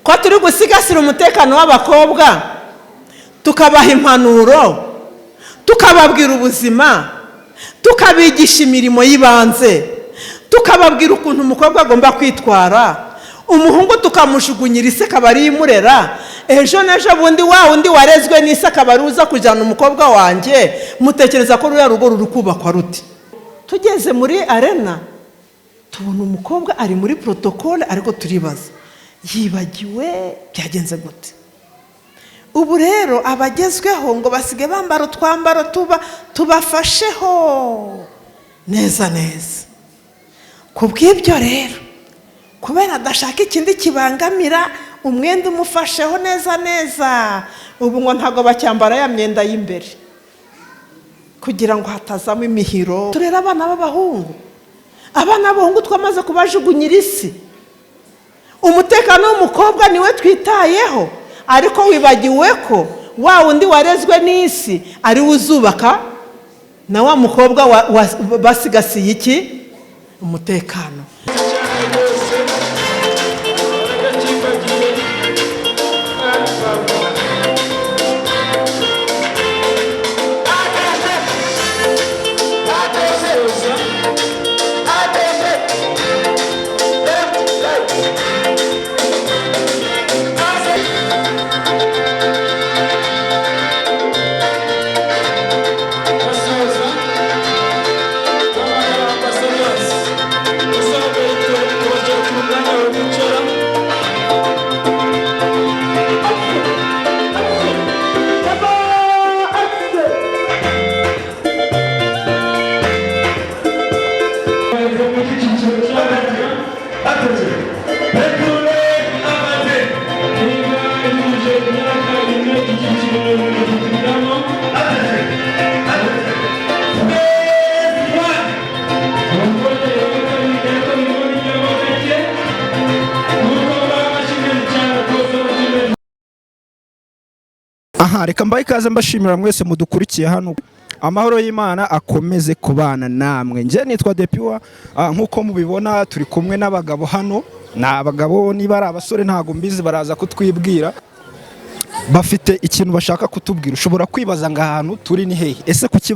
Ko turi gusigasira umutekano w'abakobwa, tukabaha impanuro, tukababwira ubuzima, tukabigisha imirimo y'ibanze, tukababwira ukuntu umukobwa agomba kwitwara, umuhungu tukamujugunyira isi akaba ariyo imurera, ejo n'ejo bundi wa wundi warezwe n'isi akaba ari uza kujyana umukobwa wanjye, mutekereza ko ruriya rugo ruri kubakwa ruti? Tugeze muri arena, tubona umukobwa ari muri protocole, ariko turibaza: yibagiwe? Byagenze gute? Ubu rero abagezweho ngo basige bambara utwambaro tuba tubafasheho neza neza. Ku bw'ibyo rero, kubera adashaka ikindi kibangamira umwenda umufasheho neza neza, ubu ngo ntabwo bacyambara ya myenda y'imbere kugira ngo hatazamo imihiro. Turere abana b'abahungu. Abana b'abahungu twamaze kubajugunyira isi. Umutekano w'umukobwa niwe twitayeho, ariko wibagiwe ko wa wundi warezwe n'isi ari we uzubaka na wa mukobwa basigasiye iki? Umutekano. Aha reka mbahe ikaze, mbashimira mwese mudukurikiye hano. Amahoro y'Imana akomeze kubana namwe. Njye nitwa Depiwa. Nk'uko mubibona, turi kumwe n'abagabo hano. Ni abagabo, niba ari abasore ntabwo mbizi, baraza kutwibwira. Bafite ikintu bashaka kutubwira. Ushobora kwibaza ngo ahantu turi ni hehe? Ese kuki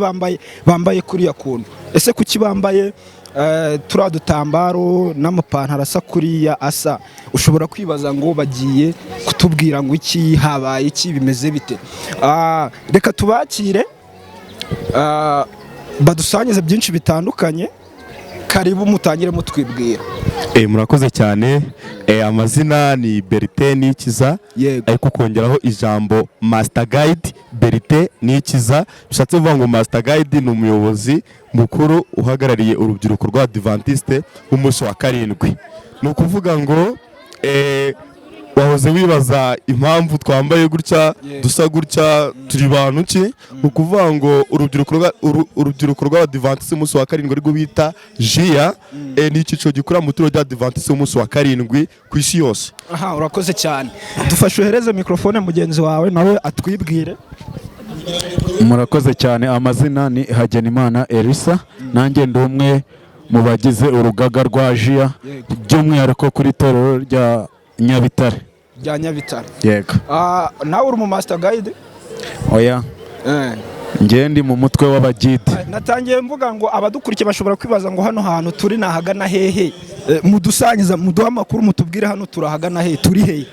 bambaye kuriya kuntu? Ese kuki bambaye turiya dutambaro n'amapantaro asa kuriya asa? Ushobora kwibaza ngo bagiye kutubwira ngo iki? Habaye iki? Bimeze bite? Reka tubakire, badusangize byinshi bitandukanye. Karibu, mutangire mutwibwira. Murakoze cyane. Amazina ni Berite Nikiza. Ariko ukongeraho ijambo Master Guide Berite Nikiza, bishatse kuvuga ngo Master Guide ni umuyobozi mukuru uhagarariye urubyiruko rwa Adventiste b'umunsi wa karindwi. Ni ukuvuga ngo wahoze wibaza impamvu twambaye gutya, dusa gutya, turi bantu ki? Ni ukuvuga ngo urubyiruko rw'Abadivantiste b'umunsi wa karindwi, arirwo bita JIA, ni icyiciro gikorera mu itorero ry'Abadivantiste b'umunsi wa karindwi ku isi yose. Aha, urakoze cyane. Dufashe uhereze mikorofone mugenzi wawe, nawe atwibwire. Murakoze cyane. Amazina ni Hagenimana Elisa, nanjye ndi umwe mu bagize urugaga rwa JIA, by'umwihariko kuri itorero rya Nyabitare. Rya Nyabitare? Yego. Nawe uri mu Master Guide? Oya, njye ndi mu mutwe w'abagide. Natangiye mvuga ngo abadukurikiye bashobora kwibaza ngo hano hantu turi ni ahagana hehe? Mudusangiza, muduhe amakuru, mutubwire hano turahagana hehe, turi hehe?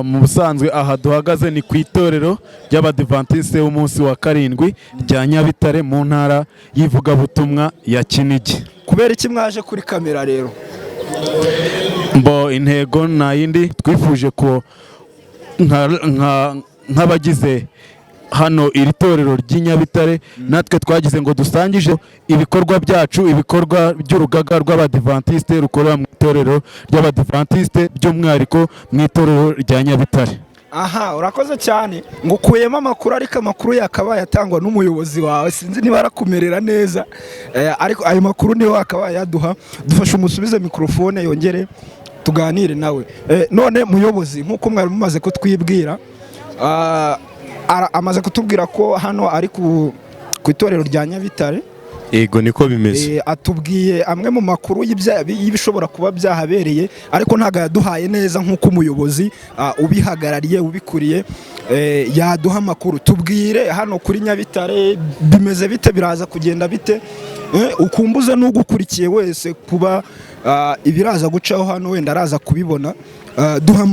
Mu busanzwe aha duhagaze ni ku itorero ry'Abadivantisite b'umunsi wa karindwi rya Nyabitare, mu ntara y'ivugabutumwa ya Kinigi. Kubera iki mwaje kuri kamera rero? Mbo intego nta yindi, twifuje ko nk'abagize hano iri torero ry'i Nyabitare, natwe twagize ngo dusangije ibikorwa byacu, ibikorwa by'urugaga rw'Abadivantisite rukorera mu itorero ry'Abadivantisite, by'umwihariko mu itorero rya Nyabitare. Aha, urakoze cyane. Ngo ukuyemo amakuru, ariko amakuru yakabaye atangwa n'umuyobozi wawe. Sinzi niba arakumerera neza, ariko ayo makuru niwe wakabaye yaduha. Dufashe umusubize mikorofone yongere tuganire nawe. None muyobozi, nk'uko mwari mumaze kutwibwira, amaze kutubwira ko hano ari ku itorero rya Nyabitare. Yego, niko bimeze. Atubwiye amwe mu makuru y'ibishobora kuba byahabereye, ariko ntabwo yaduhaye neza nk'uko umuyobozi ubihagarariye, ubikuriye, yaduha amakuru. Tubwire hano kuri Nyabitare bimeze bite, biraza kugenda bite? Ukumbuze n'ugukurikiye wese kuba ibiraza gucaho hano wenda araza kubibona. Duha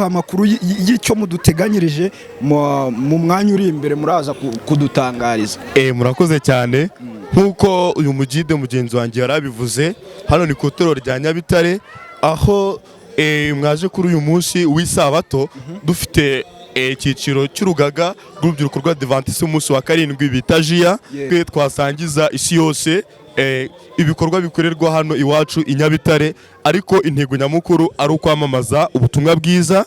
amakuru y'icyo muduteganyirije mu mwanya uri imbere muraza kudutangariza. Murakoze cyane. Nk'uko uyu mugide mugenzi wanjye yarabivuze, hano ni ku itorero rya Nyabitare, aho mwaje kuri uyu munsi w'isabato. Dufite icyiciro cy'urugaga rw'urubyiruko rw'Adivantisi umunsi wa karindwi bita JIA. Twe twasangiza isi yose ibikorwa bikorerwa hano iwacu i Nyabitare, ariko intego nyamukuru ari ukwamamaza ubutumwa bwiza.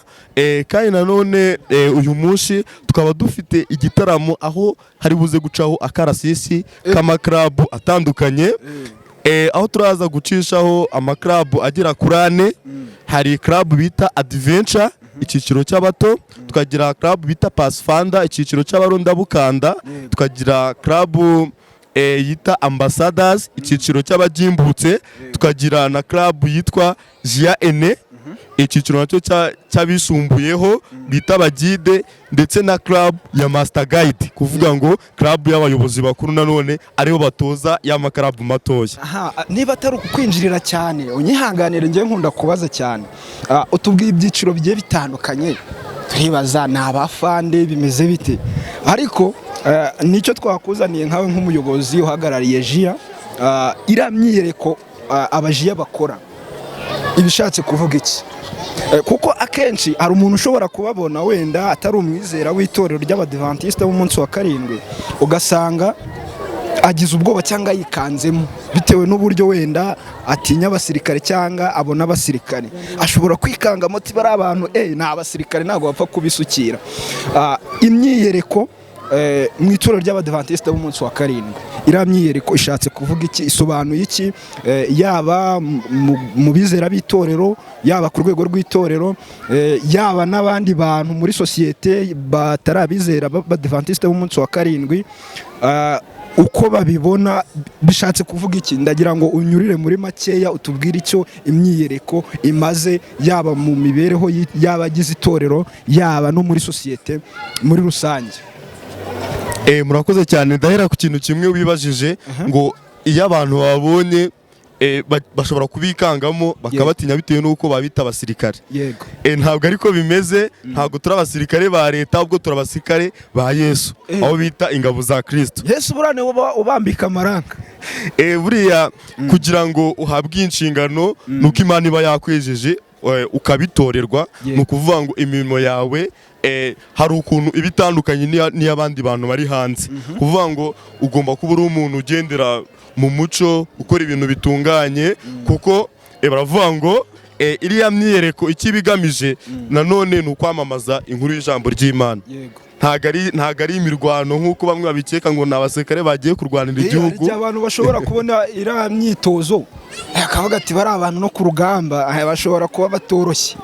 Kandi nanone uyu munsi tukaba dufite igitaramo aho hari buze gucaho akarasisi k'amakarabu atandukanye, aho turaza gucishaho amakarabu agera kuri ane. Hari club bita Adventure, icyiciro cy'abato, tukagira club bita Pathfinder, icyiciro cy'abarundabukanda, tukagira club yita Ambassadors, icyiciro cy'abagimbutse, tukagira na club yitwa Jia Ene, icyiciro nacyo cy'abisumbuyeho bita abagide, ndetse na club ya Master Guide, kuvuga ngo club y'abayobozi bakuru nanone aribo batoza y'amakarabu matoya. Aha, niba atari ukukwinjirira cyane, unyihanganire, njye nkunda kubaza cyane. Utubwiye ibyiciro bigiye bitandukanye, turibaza ni abafande bimeze bite, ariko nicyo twakuzaniye nkawe nk'umuyobozi uhagarariye JIA. Iriya myiyereko abajiya bakora ibishatse kuvuga iki? Kuko akenshi hari umuntu ushobora kubabona wenda atari umwizera w'itorero ry'Abadivantisite b'umunsi wa karindwi, ugasanga agize ubwoba cyangwa yikanzemo bitewe n'uburyo wenda atinya abasirikare cyangwa abona abasirikare, ashobora kwikangamo ati bari abantu ni abasirikare, ntabwo bapfa kubisukira. Imyiyereko mu itorero ry'Abadivantisite b'umunsi wa karindwi, iriya myiyereko ishatse kuvuga iki, isobanuye iki, yaba mu bizera b'itorero, yaba ku rwego rw'itorero, yaba n'abandi bantu muri sosiyete batari abizera b'Abadivantisite b'umunsi wa karindwi, uko babibona bishatse kuvuga iki? Ndagira ngo unyurire muri makeya utubwire icyo imyiyereko imaze, yaba mu mibereho y'abagize itorero, yaba no muri sosiyete muri rusange. Murakoze cyane. Ndahera ku kintu kimwe wibajije ngo iyo abantu babonye bashobora kubikangamo bakabatinya bitewe n'uko babita abasirikare. Ntabwo ariko bimeze. Ntabwo turi abasirikare ba leta, ahubwo turi abasirikare ba Yesu, aho bita ingabo za Kristo. Yesu buriya niwe ubambika amaranka. Buriya kugira ngo uhabwe inshingano nuko Imana iba yakwejeje, ukabitorerwa. Ni ukuvuga ngo imirimo yawe hari ukuntu iba itandukanye n'iy'abandi bantu bari hanze, kuvuga ngo ugomba kuba uri umuntu ugendera mu muco, ukora ibintu bitunganye, kuko baravuga ngo iriya myiyereko icyo iba igamije nanone ni ukwamamaza inkuru y'ijambo ry'Imana. Ntabwo ari imirwano nk'uko bamwe babikeka ngo ni abasirikare bagiye kurwanira Hari igihugu. igihe abantu bashobora kubona iriya myitozo akavuga ati bari abantu no ku rugamba bashobora kuba batoroshye.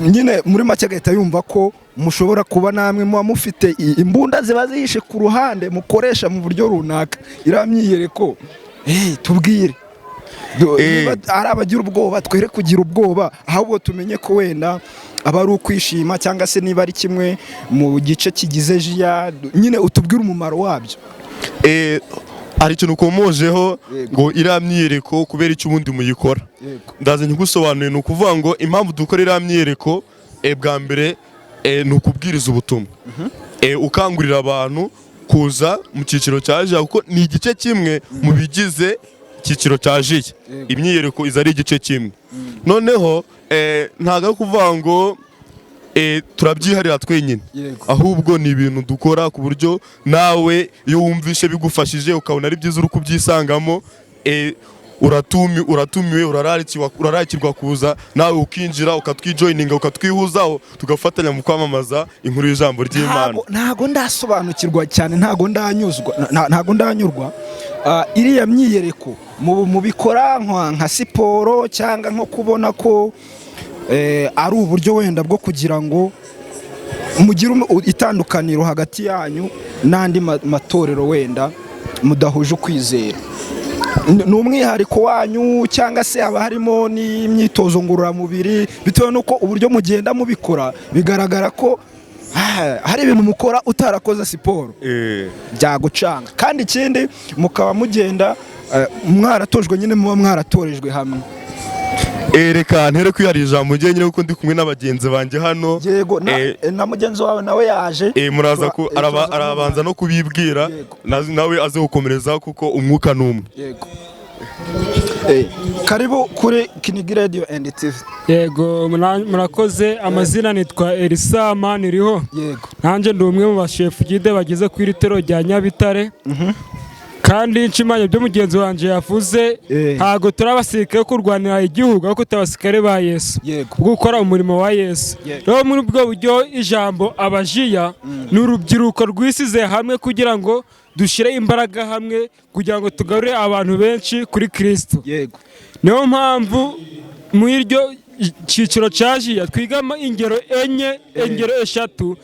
Nyine muri make agahita yumva ko mushobora kuba namwe muba mufite imbunda ziba zihishe ku ruhande mukoresha mu buryo runaka. Iriya myiyereko, tubwire. Niba ari abagira ubwoba, twere kugira ubwoba, ahubwo tumenye ko wenda aba ari ukwishima, cyangwa se niba ari kimwe mu gice kigize JIA, nyine utubwire umumaro wabyo. Hari ikintu ukomojeho ngo iriya myiyereko kubera icyo ubundi muyikora. Ndaza nkigusobanuye. Ni ukuvuga ngo impamvu dukora iriya myiyereko, bwa mbere ni ukubwiriza ubutumwa, ukangurira abantu kuza mu cyiciro cya JIA, kuko ni igice kimwe mu bigize icyiciro cya JIA. Imyiyereko iza ari igice kimwe. Noneho ntabwo ari ukuvuga ngo turabyiharira twenyine, ahubwo ni ibintu dukora ku buryo nawe iyo wumvishe bigufashije, ukabona ari byiza, uri kubyisangamo, uratumiwe, urararikirwa kuza nawe ukinjira, ukatwijoyininga, ukatwihuzaho, tugafatanya mu kwamamaza inkuru y'ijambo ry'Imana. Ntago ndasobanukirwa cyane, ntago ndanyuzwa, ntago ndanyurwa. Iriya myiyereko mubikora nka siporo cyangwa nko kubona ko ari uburyo wenda bwo kugira ngo mugire itandukaniro hagati yanyu n'andi matorero wenda mudahuje ukwizera. Ni umwihariko wanyu cyangwa se haba harimo n'imyitozo ngororamubiri? Bitewe n'uko uburyo mugenda mubikora, bigaragara ko hari ibintu mukora utarakoze siporo byagucanga. Kandi ikindi, mukaba mugenda mwaratojwe nyine, muba mwaratorejwe hamwe. Reka ntere kwihara ijambo njye nyine, kuko ndi kumwe n'abagenzi banjye hano. Yego, na mugenzi wawe nawe yaje. Muraza ku Turaza arabanza no kubibwira. Nawe aze gukomereza, kuko umwuka ni umwe. Yego. Karibu kuri Kinigi Radio and TV. Yego, murakoze. Amazina nitwa Elisa Maniriho. Nanjye ndi umwe mu bashefu guide bageze ku iri torero rya Nyabitare. Kandi nshimanye ibyo mugenzi wanjye yavuze, ntabwo turi abasirikare bo kurwanira igihugu, ahubwo turi abasirikare ba Yesu, gukora umurimo wa Yesu. Rero muri ubwo buryo, ijambo abajiya ni urubyiruko rwisize hamwe kugira ngo dushyire imbaraga hamwe, kugira ngo tugarure abantu benshi kuri Kirisito. Niyo mpamvu muri iryo cyiciro cya jiya twigamo ingero enye, ingero eshatu,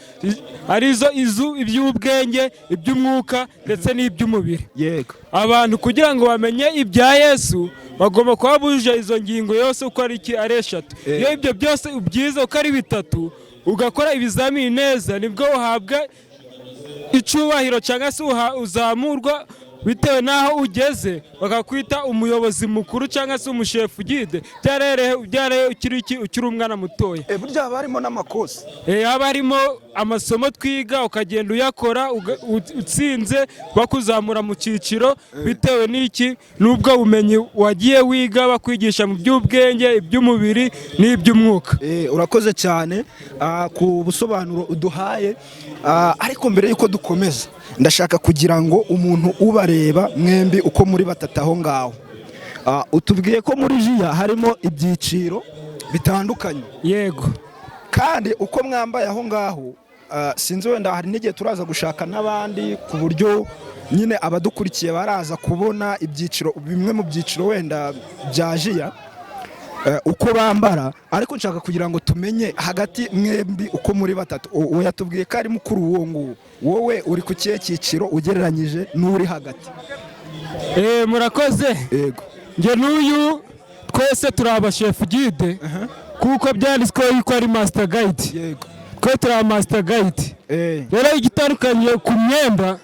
arizo izu iby'ubwenge, iby'umwuka ndetse n'iby'umubiri. Abantu kugira ngo bamenye ibya Yesu bagomba kuba bujuje izo ngingo yose uko ari iki, ari eshatu. Iyo ibyo byose ubyize uko ari bitatu, ugakora ibizamini neza, nibwo uhabwa icyubahiro cyangwa se uzamurwa bitewe n'aho ugeze, bakakwita umuyobozi mukuru cyangwa se umushefu guide, byarere ukiri iki, ukiri umwana mutoya. Burya haba harimo n'amakosa. Haba harimo amasomo twiga, ukagenda uyakora, utsinze bakuzamura mu cyiciro bitewe n'iki, n'ubwo bumenyi wagiye wiga bakwigisha mu by'ubwenge, iby'umubiri n'iby'umwuka. Urakoze cyane ku busobanuro uduhaye. Ariko mbere y'uko dukomeza, ndashaka kugira ngo umuntu ubareba mwembi uko muri batatu aho ngaho, utubwiye ko muri jiya harimo ibyiciro bitandukanye. Yego. Kandi uko mwambaye aho ngaho, sinzi, wenda hari n'igihe turaza gushaka n'abandi, ku buryo nyine abadukurikiye baraza kubona ibyiciro, bimwe mu byiciro wenda bya jiya, uko bambara. Ariko nshaka kugira ngo tumenye hagati mwembi uko muri batatu. Uwo yatubwiye ko ari mukuru, uwo nguwo, wowe uri ku kihe cyiciro ugereranyije n'uri hagati? Murakoze. Njye n'uyu twese turi abashefu guide, kuko byanditsweho yuko ari master guide. Twe turi aba master guide. Rero igitandukanye ku myenda,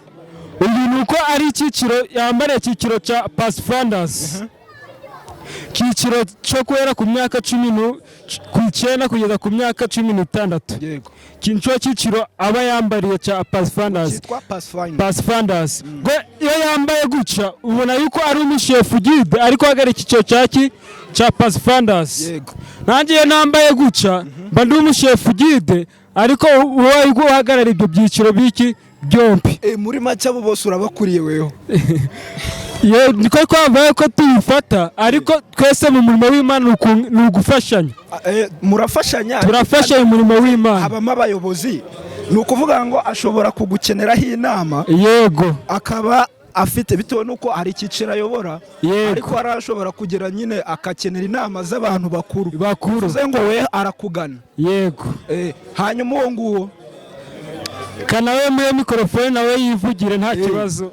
uyu ni uko ari icyiciro yambariye, icyiciro cya Pathfinders, icyiciro cyo guhera ku myaka 19 kugeza ku myaka 16. Iki nicyo cyiciro aba yambariye cya Pathfinders. Cyitwa Pathfinder. Pathfinders. Ngo iyo yambaye gutya ubona yuko ari umushefu guide, ariko ahagarara icyiciro cya ki, cya Pathfinders. Nanjye iyo nambaye gutya mba ndi umushefu guide, ariko uwo uhagarara ibyo byiciro biki byombi. Muri make abo bose urabakuriye weho. Niko twavuye ko tubifata, ariko twese mu murimo w'Imana ni ugufashanya. Murafashanya. Turafashanya umurimo w'Imana. Habamo abayobozi, ni ukuvuga ngo ashobora kugukeneraho inama, akaba afite, bitewe n'uko hari icyiciro ayobora, ariko hari ashobora kugera nyine akakenera inama z'abantu bakuru. Bakuru. Bivuze ngo we arakugana. Yego. Hanyuma uwo nguwo? Kanawe muri mikorofone nawe yivugire, nta kibazo.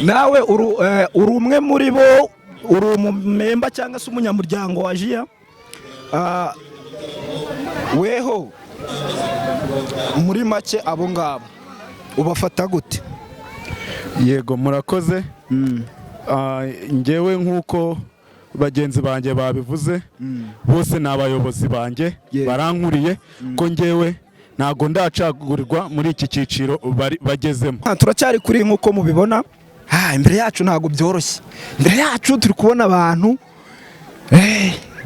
Nawe uri umwe muri bo, uri umumemba cyangwa se umunyamuryango wa jiya. Weho muri make abo ngabo ubafata gute? Yego, murakoze. Njyewe nk'uko bagenzi banjye babivuze, bose ni abayobozi banjye, barankuriye, ko njyewe ntabwo ndacagurirwa muri iki cyiciro bagezemo. Turacyari kuri, nk'uko mubibona, imbere yacu ntabwo byoroshye. Imbere yacu turi kubona abantu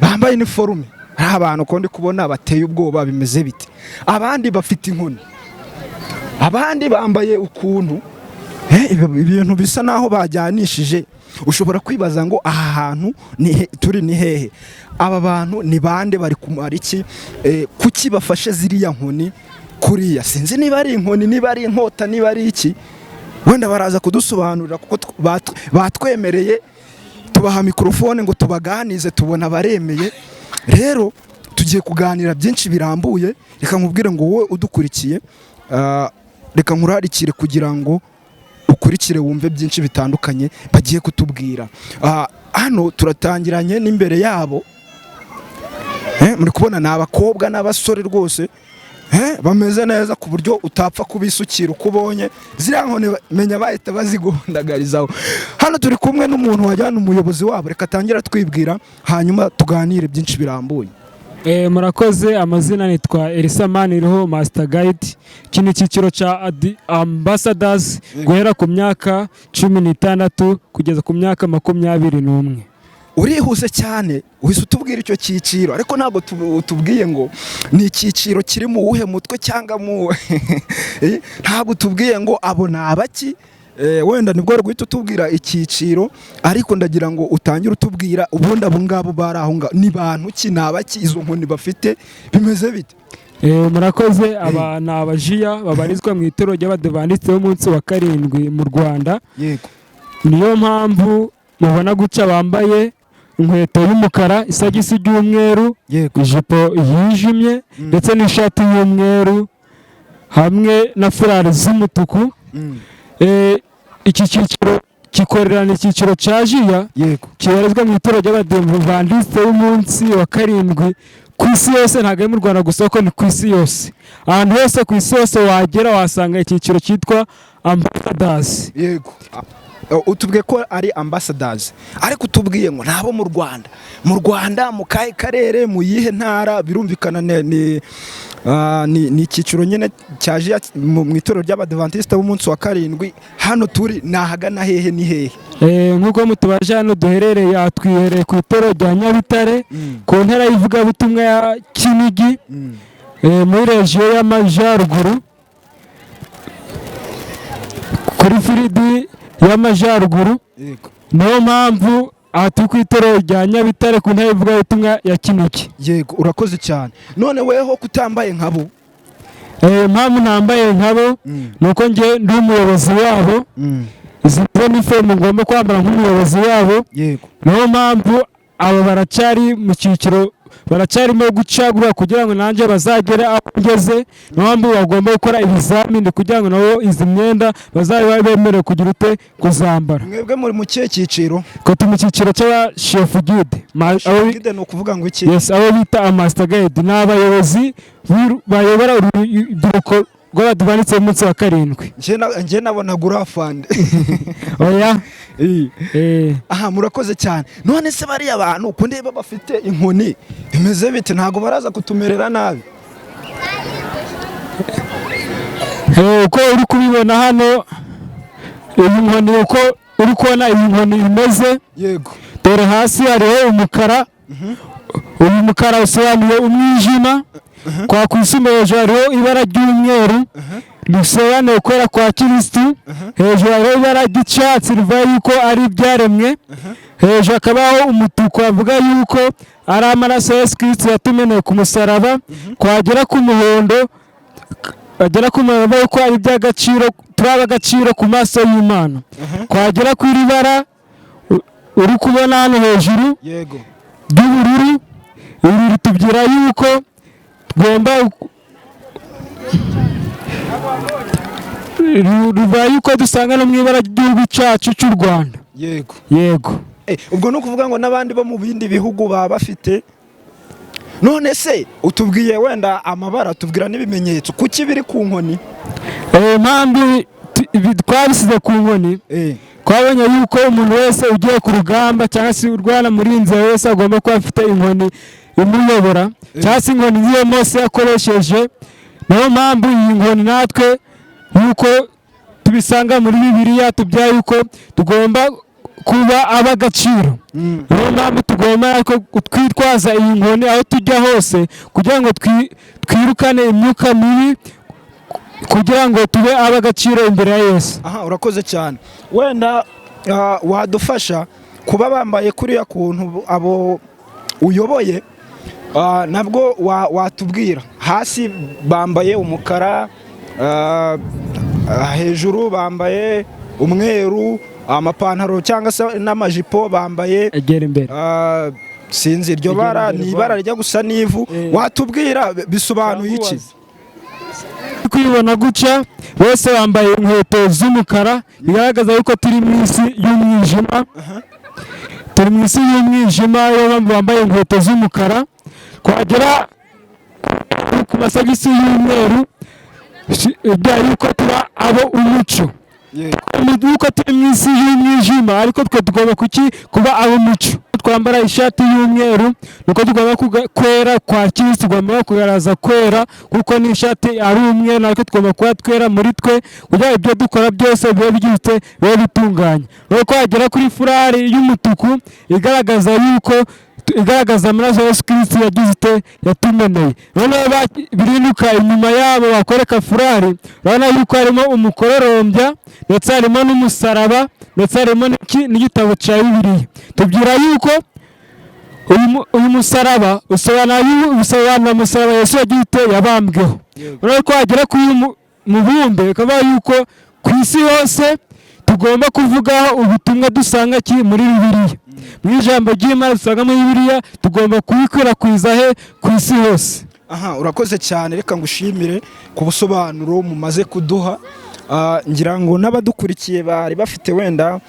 bambaye iniforume. Hari abantu ko ndi kubona bateye ubwoba, bimeze bite? Abandi bafite inkoni, abandi bambaye ukuntu ibintu bisa naho bajyanishije. Ushobora kwibaza ngo aha hantu turi ni hehe? Aba bantu ni bande? Bari kumara iki? Kuki bafashe ziriya nkoni kuriya? Sinzi niba ari inkoni, niba ari inkota, niba ari iki. Wenda baraza kudusobanurira, kuko batwemereye, tubaha mikorofone ngo tubaganize, tubona baremeye. Rero tugiye kuganira byinshi birambuye. Reka nkubwire ngo wowe udukurikiye, reka nkurarikire kugira ngo Ukurikire wumve byinshi bitandukanye bagiye kutubwira. Hano turatangiranye n'imbere yabo. Muri kubona ni abakobwa n'abasore rwose, bameze neza ku buryo utapfa kubisukira uko ubonye. Ziriya nkoni menya bahita bazigundagarizaho. Hano turi kumwe n'umuntu wajyana, umuyobozi wabo. Reka atangira twibwira, hanyuma tuganire byinshi birambuye. Murakoze. Amazina nitwa Elisa Maniriho, Master Guide. Iki ni icyiciro cya Ambassadors, guhera ku myaka 16 kugeza ku myaka 21. Urihuse cyane, uhise utubwira icyo cyiciro, ariko ntabwo utubwiye ngo ni icyiciro kiri mu wuhe mutwe cyangwa mu ntabwo utubwiye ngo abo ni abaki. Wenda nibwo guhita utubwira icyiciro, ariko ndagira ngo utangire utubwira ubundi abo ngabo bari aho ngaho ni bantu ki, ni abaki, izo nkoni bafite bimeze bite? Murakoze. Aba ni abajiya babarizwa mu itorero ry'Abadivantisite b'umunsi wa karindwi mu Rwanda. Niyo mpamvu mubona gutya bambaye inkweto y'umukara, isagisi ry'umweru, ijipo yijimye ndetse n'ishati y'umweru hamwe na furari z'umutuku. Iki cyiciro gikorerana icyiciro cya jiya kibarizwa mu itorero ry'Abadivantisite b'umunsi wa karindwi ku isi yose. Ntabwo ari mu Rwanda gusa, kuko ni ku isi yose. Ahantu hose ku isi yose wagera wasanga icyiciro cyitwa Ambassadors. Yego. Utubwiye ko ari Ambassadors, ariko utubwiye ngo nabo mu Rwanda, mu Rwanda mu kahe karere, mu yihe ntara? Birumvikana ni icyiciro nyine cyaje mu itorero ry'Abadivantisite b'umunsi wa karindwi. Hano turi ni ahagana hehe, ni hehe? Nk'uko mutubaje hano duherereye aha, twihereye ku itorero rya Nyabitare, ku ntara y'ivugabutumwa ya Kinigi, muri région y'Amajyaruguru, kuri field y'Amajyaruguru. Niyo mpamvu aha turi ku itorero rya Nyabitare, ku ntara y'ivugabutumwa ya Kinigi. Yego, urakoze cyane. None weho kutambaye nkabo? Impamvu ntambaye nkabo ni uko njye ndi umuyobozi wabo. Izi nifomu ngomba kwambara nk'umuyobozi wabo. Niyo mpamvu abo baracyari mu cyiciro, baracyarimo gucagura kugira ngo nanjye bazagere aho ngeze. Niyo mpamvu bagomba gukora ibizamini kugira ngo nabo izi myenda bazabe bemerewe kugira ute, kuzambara. Mwebwe muri mu kihe cyiciro? Ko turi mu cyiciro cy'aba chef guide. Guide ni ukuvuga ngo iki? Yes, abo bita amaster guide ni abayobozi bayobora urubyiruko rw'Abadivantisite b'umunsi wa karindwi. Njye nabonaga uri afande. Oya. Aha, murakoze cyane. None se bariya bantu ko ndeba bafite inkoni, bimeze bite? Ntabwo baraza kutumerera nabi? Uko uri kubibona hano, iyi nkoni, uko uri kubona iyi nkoni imeze, dore hasi hariho umukara. Uyu mukara usobanuye umwijima. Kwa kwisumba hejuru hariho ibara ry'umweru risobanuye kwera kwa Kirisitu. Hejuru hariho ibara ry'icyatsi rivuga yuko ari ibyaremwe. Hejuru hakabaho umutuku bavuga yuko ari amaraso ya Yesu Kirisitu yatumeneye ku musaraba. Twagera ku muhondo, bagera ku muhondo yuko ari iby'agaciro, turi ab'agaciro ku maso y'Imana. Twagera ku iri bara uri kubona hano hejuru ry'ubururu, iri ritubwira yuko tugomba rivuga yuko dusanga no mu ibara ry'igihugu cyacu cy'u Rwanda. Yego. Ubwo ni ukuvuga ngo n'abandi bo mu bindi bihugu baba bafite. None se utubwiye wenda amabara, tubwira n'ibimenyetso, kuki biri ku nkoni? Impamvu twabisize ku nkoni, twabonye yuko umuntu wese ugiye ku rugamba cyangwa se urwana muri iyi nzira wese agomba kuba afite inkoni imuyobora, cyangwa se inkoni nk'iyo Mose yakoresheje. Niyo mpamvu iyi nkoni natwe yuko tubisanga muri Bibiliya, tubyaye yuko tugomba kuba ab'agaciro. Niyo mpamvu tugomba twitwaza iyi nkoni aho tujya hose, kugira ngo twirukane imyuka mibi, kugira ngo tube ab'agaciro imbere ya Yesu. Aha, urakoze cyane. Wenda wadufasha kuba bambaye kuriya kuntu abo uyoboye, nabwo watubwira hasi bambaye umukara, hejuru bambaye umweru, amapantaro cyangwa se n'amajipo bambaye Egera imbere. Sinzi iryo bara, ni ibara rijya gusa n'ivu. Watubwira bisobanuye iki? Kuyibona gutya, bose bambaye inkweto z'umukara, bigaragaza yuko turi mu isi y'umwijima. Turi mu isi y'umwijima, iyo mpamvu bambaye inkweto z'umukara. Twagera ku masogisi y'umweru, bya yuko tuba abo umucyo, yuko turi mu isi y'umwijima, ariko twe tugomba kuki kuba ab'umucyo. Twambara ishati y'umweru, nuko tugomba kwera kwa Kristo, tugomba kugaragaza kwera, kuko n'ishati ari umweru, natwe tugomba kuba twera muri twe, kugira ngo ibyo dukora byose bibe byite bibe bitunganye. Nuko wagera kuri furari y'umutuku, igaragaza yuko igaragaza amaraso ya Yesu Kristo yagize ite, yatumeneye. Noneho birinduka inyuma yabo, bakwereka furari, urabona yuko harimo umukororombya, ndetse harimo n'umusaraba, ndetse harimo n'igitabo cya Bibiliya. Tubwira yuko uyu musaraba usobanura umusaraba Yesu yagize ite, yabambweho. Urabona ko wagera kuri uyu mubumbe, bikaba yuko ku isi hose tugomba kuvugaho ubutumwa dusanga ki muri Bibiliya, mu ijambo ry'Imana dusanga muri Bibiliya, tugomba kubikwirakwiza he ku isi hose. Aha, urakoze cyane. Reka ngushimire ku busobanuro mumaze kuduha. Ngira ngo n'abadukurikiye bari bafite wenda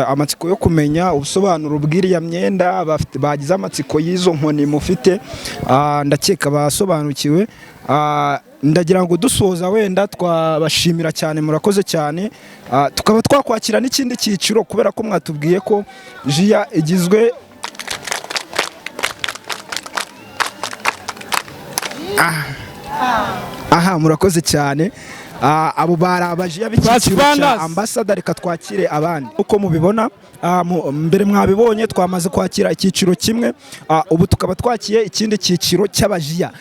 amatsiko yo kumenya ubusobanuro bw'iriya myenda, bagize amatsiko y'izo nkoni mufite. Ndakeka basobanukiwe. Ndagira ngo dusoza, wenda twabashimira cyane, murakoze cyane. Tukaba twakwakira n'ikindi cyiciro, kubera ko mwatubwiye ko jiya igizwe. Aha, murakoze cyane. Abo bari abajiya b'icyiciro cya Pathfinders. ambasada. Reka twakire abandi. Uko mubibona, mbere mwabibonye, twamaze kwakira icyiciro kimwe. Ubu tukaba twakiye ikindi cyiciro cy'abajiya.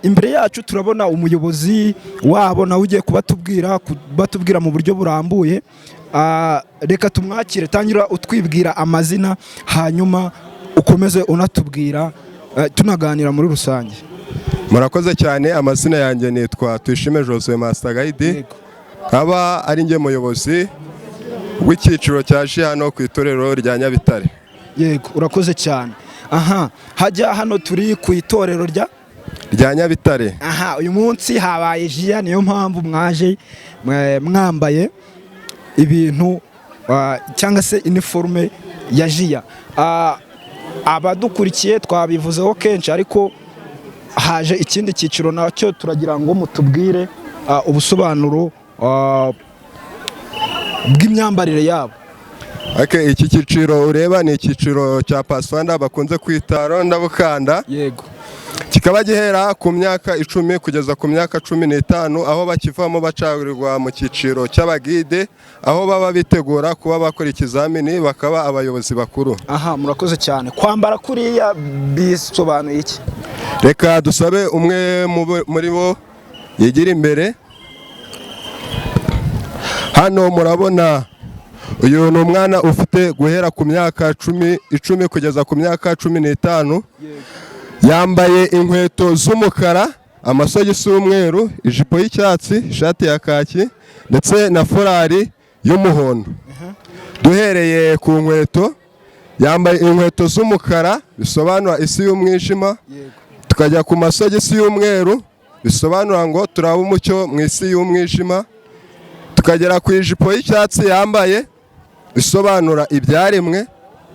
Imbere yacu turabona umuyobozi wabo, nawe ugiye kubatubwira mu buryo burambuye. Reka tumwakire. Tangira utwibwira amazina, hanyuma ukomeze unatubwira, tunaganira muri rusange. Murakoze cyane. Amazina yanjye nitwa Tuyishime Josue, Master Guide, nkaba ari njye muyobozi w'icyiciro cya jiya hano ku itorero rya Nyabitare. Yego, urakoze cyane. Aha hajya hano turi ku itorero rya rya Nyabitare. Aha, uyu munsi habaye jiya, niyo mpamvu mwaje mwambaye ibintu, cyangwa se iniforume ya jiya. Abadukurikiye twabivuzeho kenshi, ariko haje ikindi cyiciro nacyo, turagira ngo mutubwire ubusobanuro bw'imyambarire yabo. Okay, iki cyiciro ureba ni icyiciro cya Pathfinder bakunze kwita Rondabukanda. Kikaba gihera ku myaka 10 kugeza ku myaka 15, aho bakivamo bacagurirwa mu cyiciro cy'abagide, aho baba bitegura kuba bakora ikizamini bakaba abayobozi bakuru. Aha, murakoze cyane. Kwambara kuriya bisobanuye iki? Reka dusabe umwe muri bo yigira imbere. Hano murabona uyu ni umwana ufite guhera ku myaka 10 kugeza ku myaka 15. Yambaye inkweto z'umukara, amasogisi y'umweru, ijipo y'icyatsi, ishati ya kaki ndetse na furari y'umuhondo. Duhereye ku nkweto, yambaye inkweto z'umukara, bisobanura isi y'umwijima. Tukajya ku masogisi y'umweru, bisobanura ngo turaba umucyo mu isi y'umwijima. Tukagera ku ijipo y'icyatsi yambaye, isobanura ibyaremwe.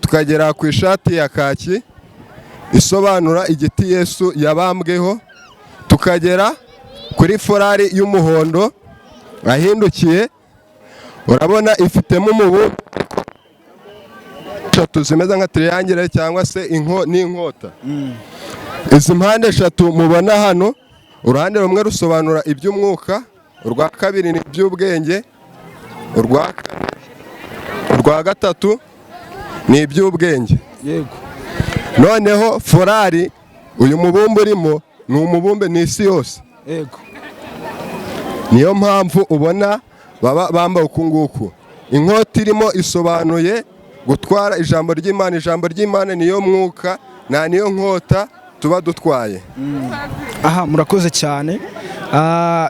Tukagera ku ishati ya kaki, isobanura igiti Yesu yabambweho. Tukagera kuri furari y'umuhondo ahindukiye, urabona ifitemo umubumbe eshatu zimeze nka triangle cyangwa se n'inkota. Izi mpande eshatu mubona hano, uruhande rumwe rusobanura iby'umwuka, urwa kabiri ni iby'ubwenge, urwa gatatu ni iby'ubwenge. Noneho forari, uyu mubumbe urimo ni umubumbe, ni isi yose. Niyo mpamvu ubona baba bambaye uku nguku. Inkota irimo isobanuye gutwara ijambo ry'Imana. Ijambo ry'Imana niyo mwuka, nta niyo nkota tuba dutwaye. Aha, murakoze cyane.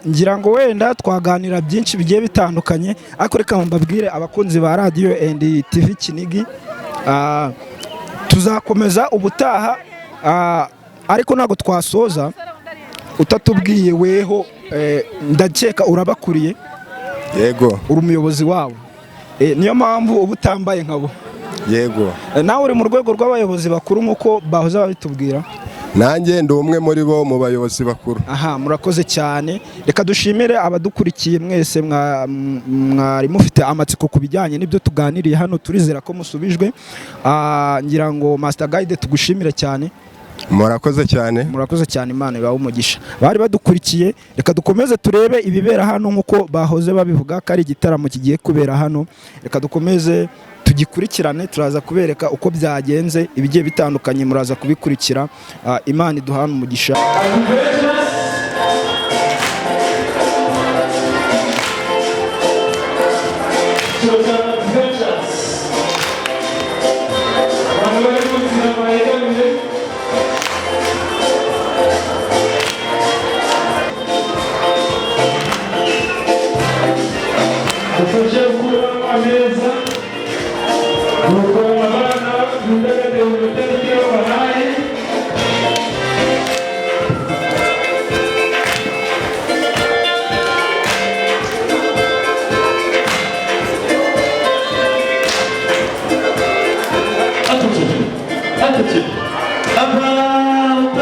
Ngira ngo wenda twaganira byinshi bigiye bitandukanye, ariko reka mbabwire abakunzi ba Radio and TV Kinigi, tuzakomeza ubutaha, ariko ntabwo twasoza utatubwiye weho Ndakeka urabakuriye. Yego. Uri umuyobozi wabo. Niyo mpamvu uba utambaye nkabo. Yego. Nawe uri mu rwego rw'abayobozi bakuru nk'uko bahoze babitubwira. Nanjye ndi umwe muri bo mu bayobozi bakuru. Aha, murakoze cyane. Reka dushimire abadukurikiye mwese, mwari mufite amatsiko ku bijyanye n'ibyo tuganiriye hano. Turizera ko musubijwe. Ngira ngo Master Guide tugushimire cyane. Murakoze cyane. Murakoze cyane, Imana ibahe umugisha. Bari badukurikiye, reka dukomeze turebe ibibera hano nk'uko bahoze babivuga ko ari igitaramo kigiye kubera hano. Reka dukomeze tugikurikirane, turaza kubereka uko byagenze, ibigiye bitandukanye muraza kubikurikira. Imana iduhane umugisha. Dufashe gukura ameza, nuko abana bidagadure mu itariki babahaye. Attention, attention. Avant,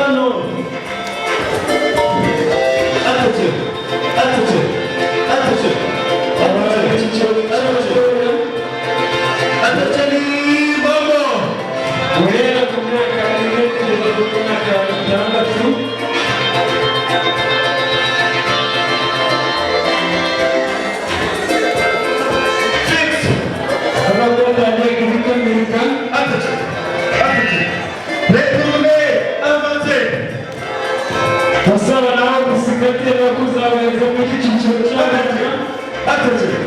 attention, attention, attention, attention, attention. Attention, bongo. Guhera ku myaka 4 kugeza ku myaka 6. Six. Abakobwa bagiye gutambuka. Attention, attention. Retournez, avancez. Basaba nawe gusigatira kuzabahereza muri iki cyiciro cy'abana. Attention.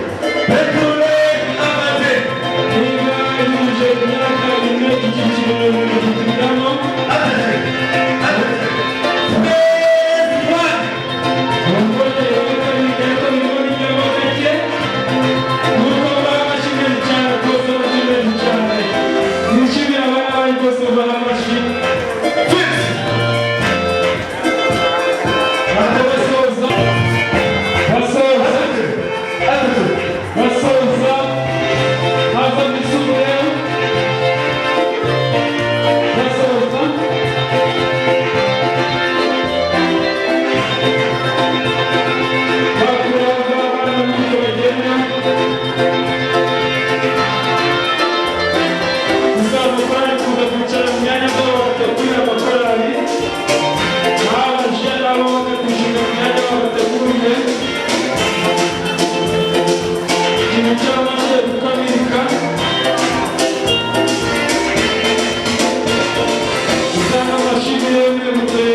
Retournez, avancez. Niba yujuje imyaka 4, iki cyiciro gikuramo. Attention, attention. Space one. Abakobwa bakabigenda birimo bijyamo gake. Nuko baha amashyi menshi cyane rwose, amashyi menshi cyane. Nishimira abana banyu rwose, baha amashyi. Six. Basoza, basoza. Attention, Basoza, haza misumbuyeho. Basoza, bakuraga abana n'uburyo bagenda. Tuzabakora kuza kwicara mu myanya zabo bategurira amakorali, abaje nabo bakatwishyura mu myanya babateguriye. Ikintu cy'amashyi gukamika. Usanga amashyi yemewe,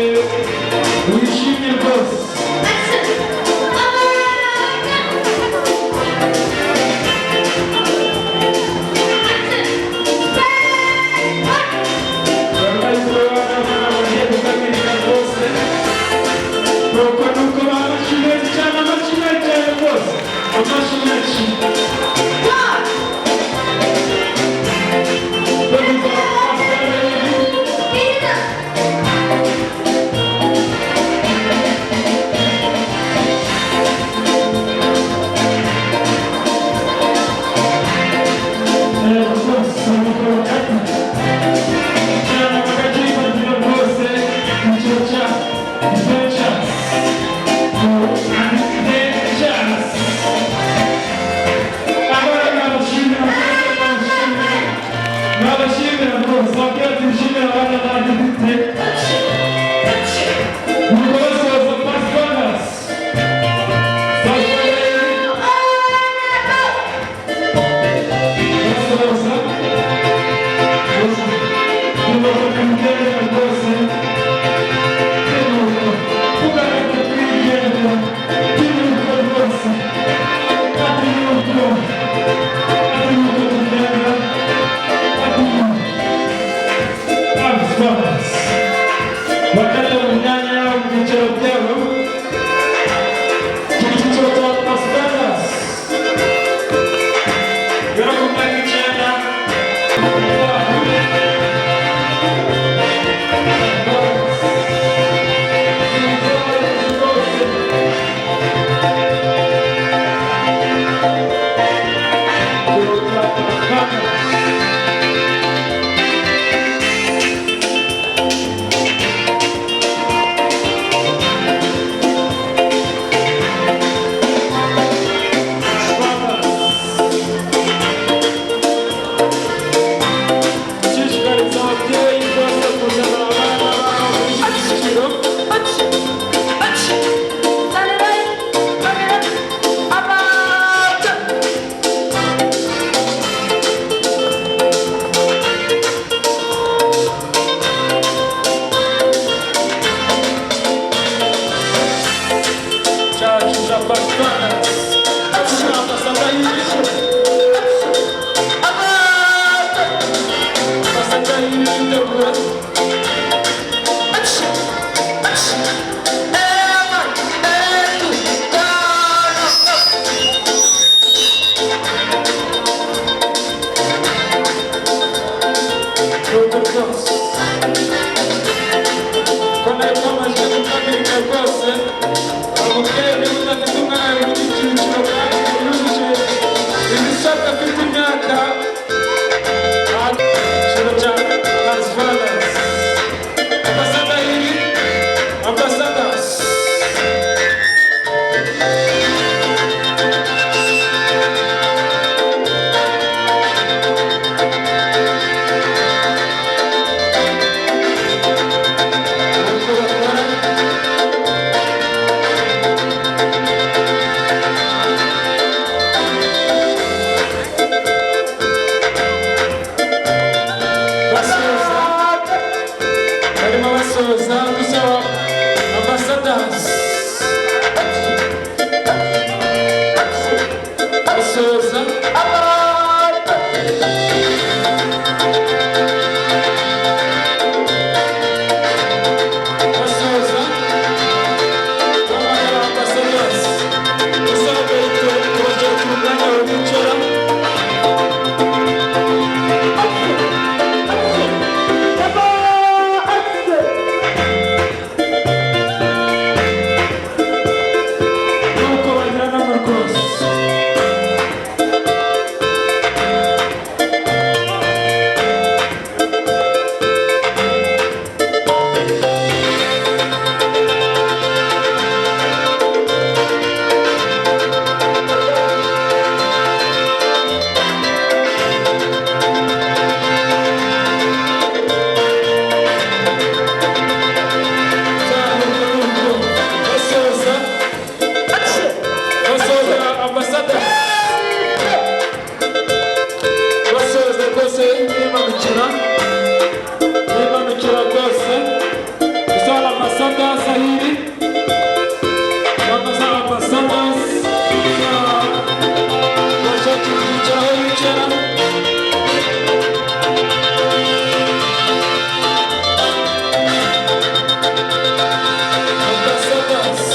wishimye rwose. Urabona yuko abana bagiye gukamika rwose. Nuko amashyi menshi cyane, amashyi menshi cyane rwose, amashyi menshi. Nabashimira rwose, bakwiye dushimira abana banjye dufite. Nuko basoza pasipanas. Basoza. Nuko bakamugendera rwose. Nuko kugaragara twigendera. Tunuko rwose. Ati nuko. Ati nuko tugenda. Ati nuko. Pasipanas. Bakata mu myanya yabo mu byicaro byabo. Icyiciro cya pasipanas. Guhera ku myaka 9. Witabiriye rwose, umubyeyi niba udafite umwana uri mu cyiciro kandi yujuje ibisabwa, afite imyaka, icyiciro cya Transference. Ambassador iri ambassadors. Uko bakora. Basoza, barimo basoza, dusaba ambassadors basoza. Basoza bahamagara ambassadors, dusaba kubagera ku mwanya wawe bicara. Nuko bajyanamo rwose. Cyane, nuko basoza, basoza ambassadors, basoza rwose, bimanukira, bimanukira rwose. Dusaba ambassadors ahiri bamaze, ambassadors bashaka kwicara aho bicara. Ambassadors.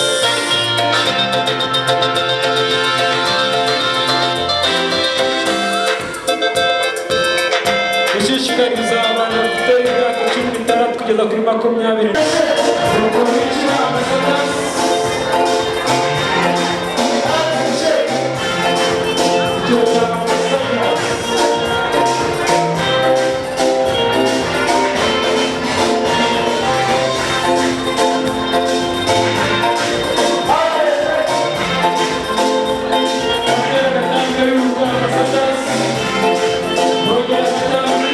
Gushishikariza abantu bafite imyaka 16 kugeza kuri 20. Nuko bishyura ambassadors. Icyiciro cya ambassadors. Batera agatambwe y'uko ambassadors bongera agatambwe.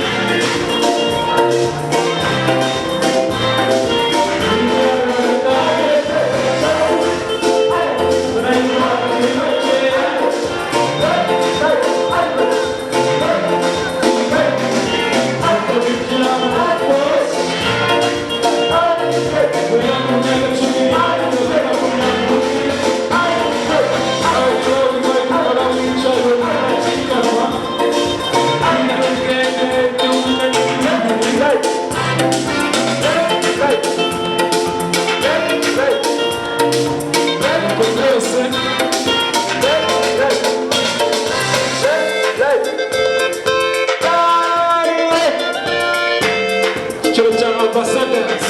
Rwose. Icyiciro cya ambassadors.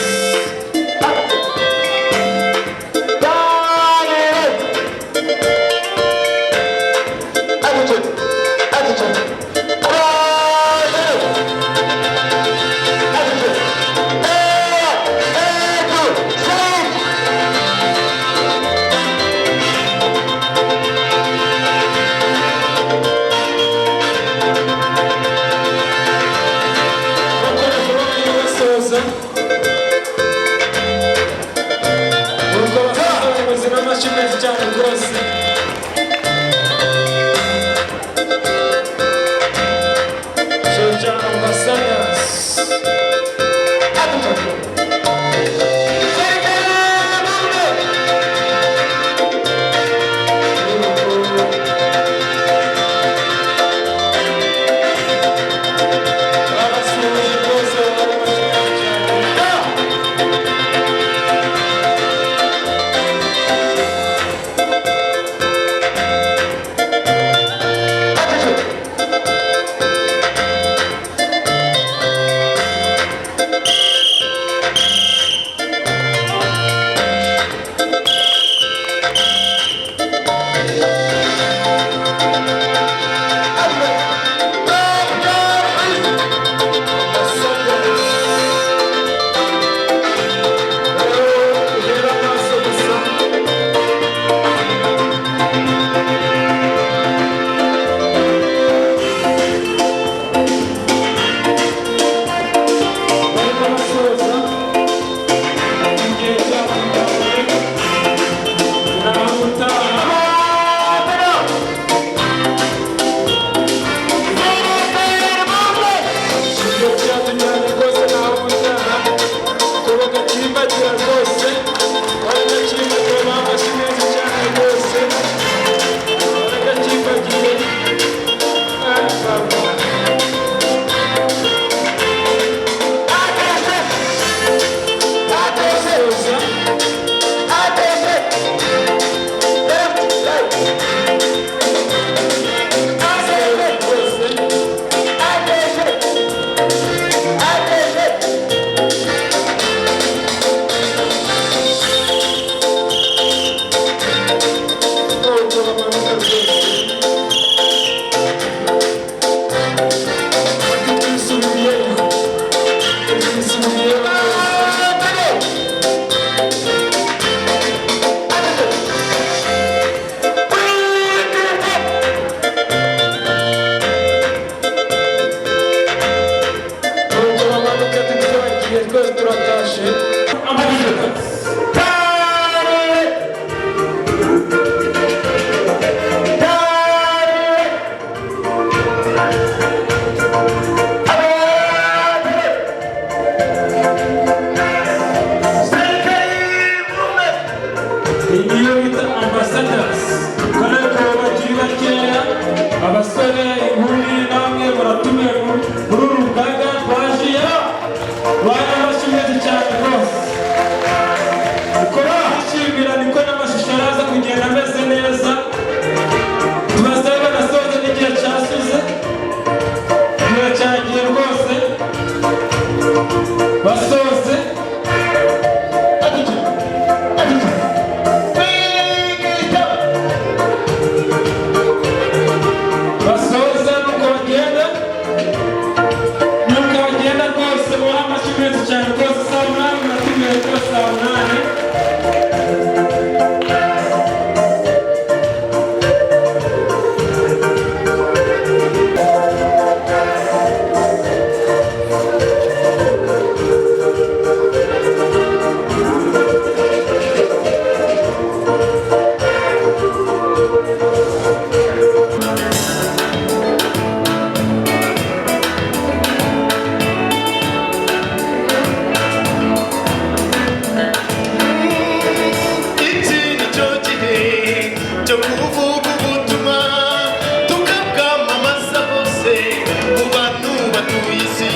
Basoza, nuko basoza abayobozi n'amashyi menshi cyane rwose. Icyiciro cya ambassadors. Babasuhuje rwose, bari amashyi menshi cyane. Iyi niyo bita Ambassadors. Kubera ko bakiri bakeya, abasore, inkumi, namwe muratumiwe muri uru rugaga twajiye. Bana bashimeze cyane rwose. Uko bishimira niko n'amashusho araza kugenda ameze neza. Tubasabe banasoze n'igihe cyashize, igihe cyagiye rwose, basoze. Basoza nuko bagenda, nuko bagenda rwose. Mubahe amashyi menshi cyane rwose. Saa 8 muratumiwe rwose, saa 8. Iki ni cyo gihe cyo kuvuga ubutumwa, tukabwamamaza hose mu bantu batuye isi,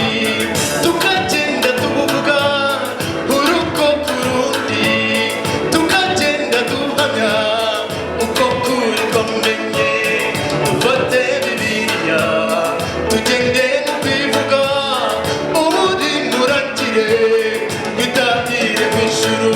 tukagenda tubuvuga urugo ku rundi, tukagenda duhamya uko kuri twamenye. Dufate Bibiliya tugende no kwivuga, ubundi murangire twitahire mu ijuru.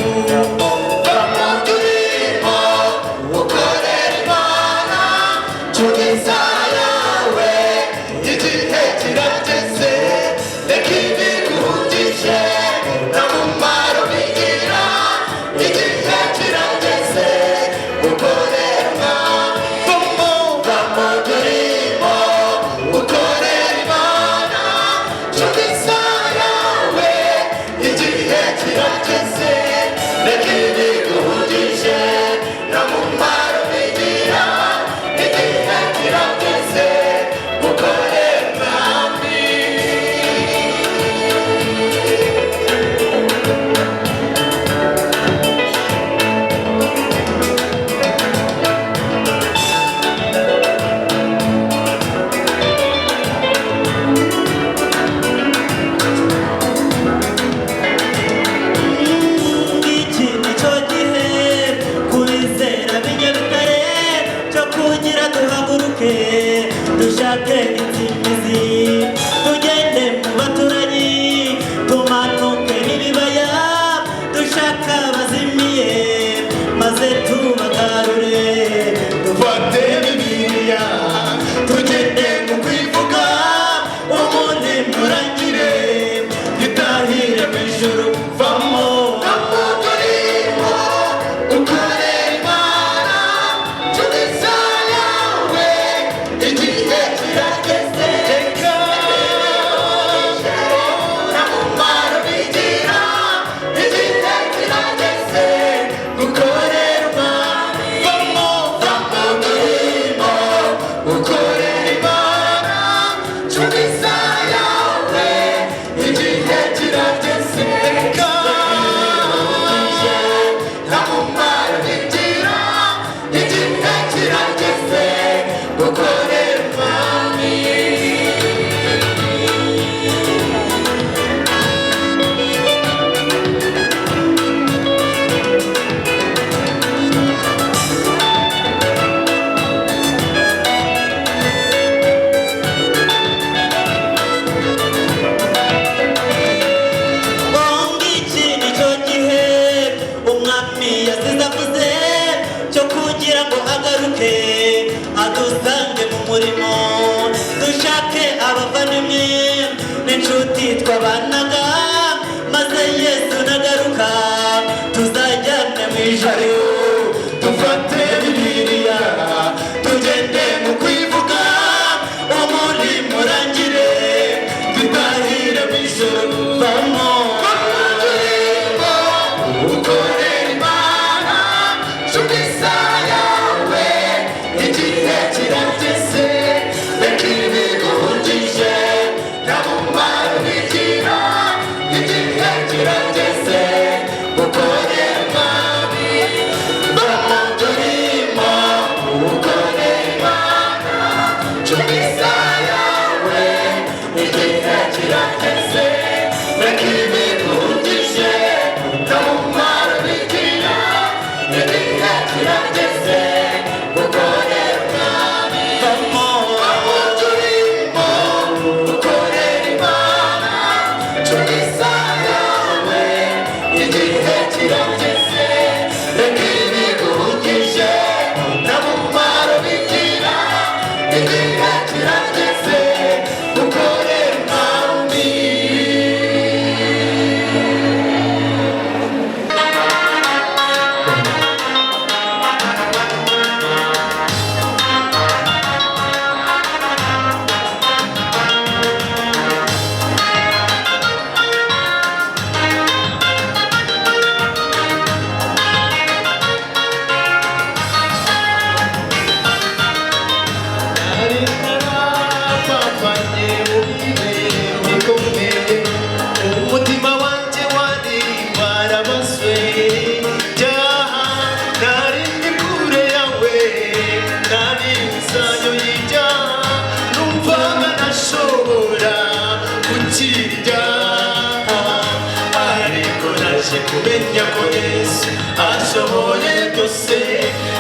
Iki ni cyo gihe kubizera b'inyabitare cyo kugira duhaguruke, dushake intsinzi, tugende mu baturanyi, tumanuke n'ibibaya, dushaka abazimiye maze tubagarure. Dufate Bibiliya tugende mu kwivuga, ubundi murangire twitahire mu ijuru. Vamo vamo turimo ukorera Imana, nshuti yawe, igihe kirageze. Reka nta mumaro bigira, igihe kirageze gukorera Imana. Vamo vamo turimo ukorera Imana, nshuti yawe, igihe kirageze. Reka nta mumaro bigira, igihe kirageze gukorera Imana. Bonga iki ni cyo gihe umwami yasize avuze cyo kugira ngo agaruke adusange mu murimo, dushake abavandimwe n'inshuti twabanaga, maze Yesu nagaruka tuzajyane mu ijuru. Dufate Bibiliya tugende mu kwivuga, umurimo urangire twitahire mu ijuru. Vamo turimo ukorera Imana, nshuti yawe, igihe kirageze. Reka ibiguhugije nta mumaro bigira, igihe kirageze gukorera Imana. Menya ko Yesu ashoboye byose,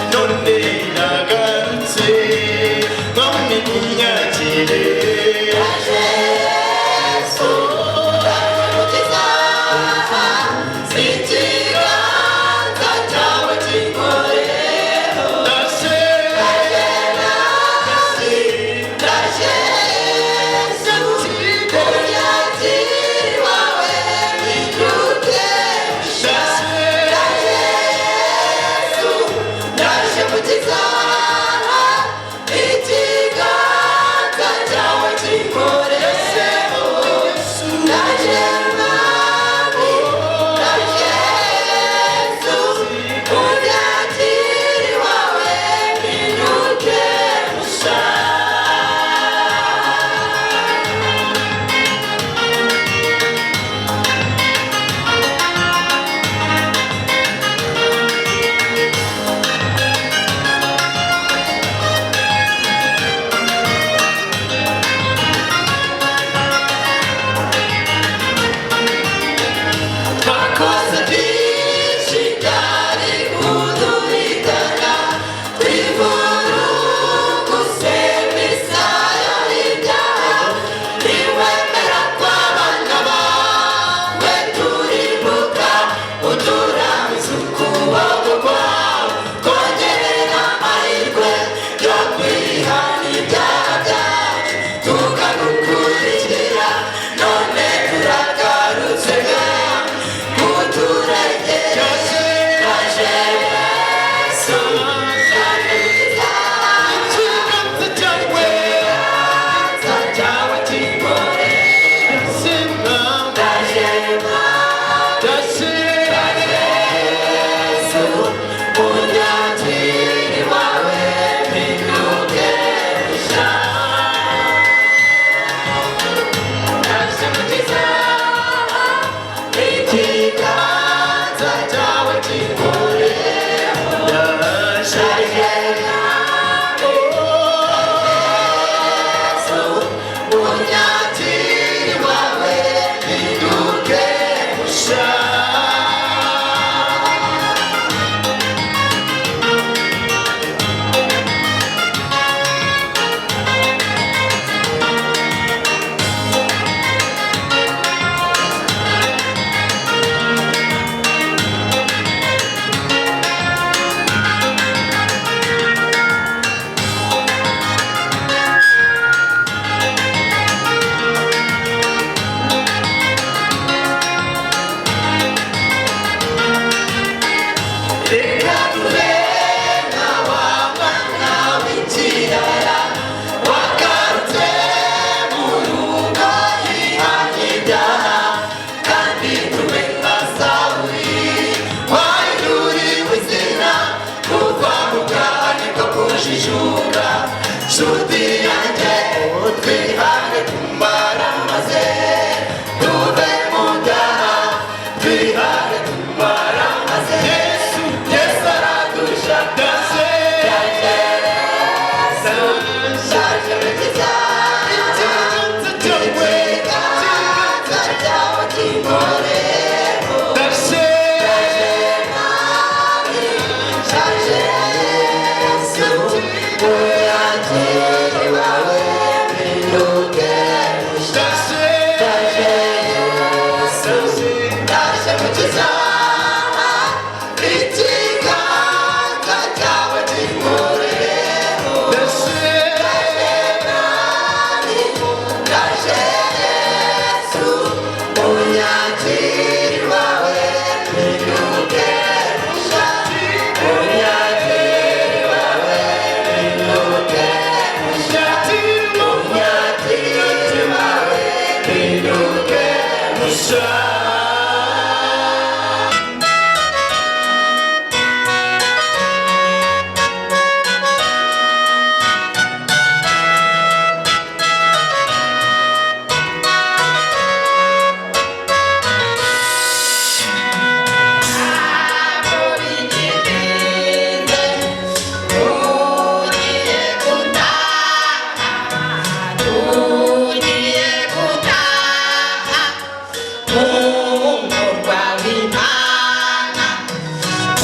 none nagarutse, mwami munyakire. Yesu, mukiza, ikiganza cyawe kinkoreho. Ndaje, ndaje, ndaje, umunyakiri wawe, mpinduke. Ndaje,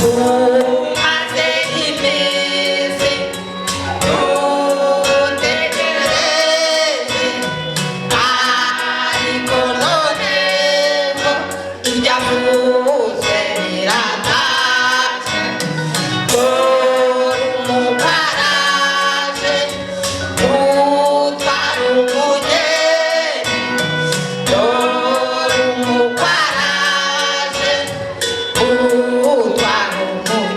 Umaze iminsi utegereje, ariko noneho ibyavuze biratashye. Dore umukaraje utwara umugeni, dore umukaraje utwara umugeni.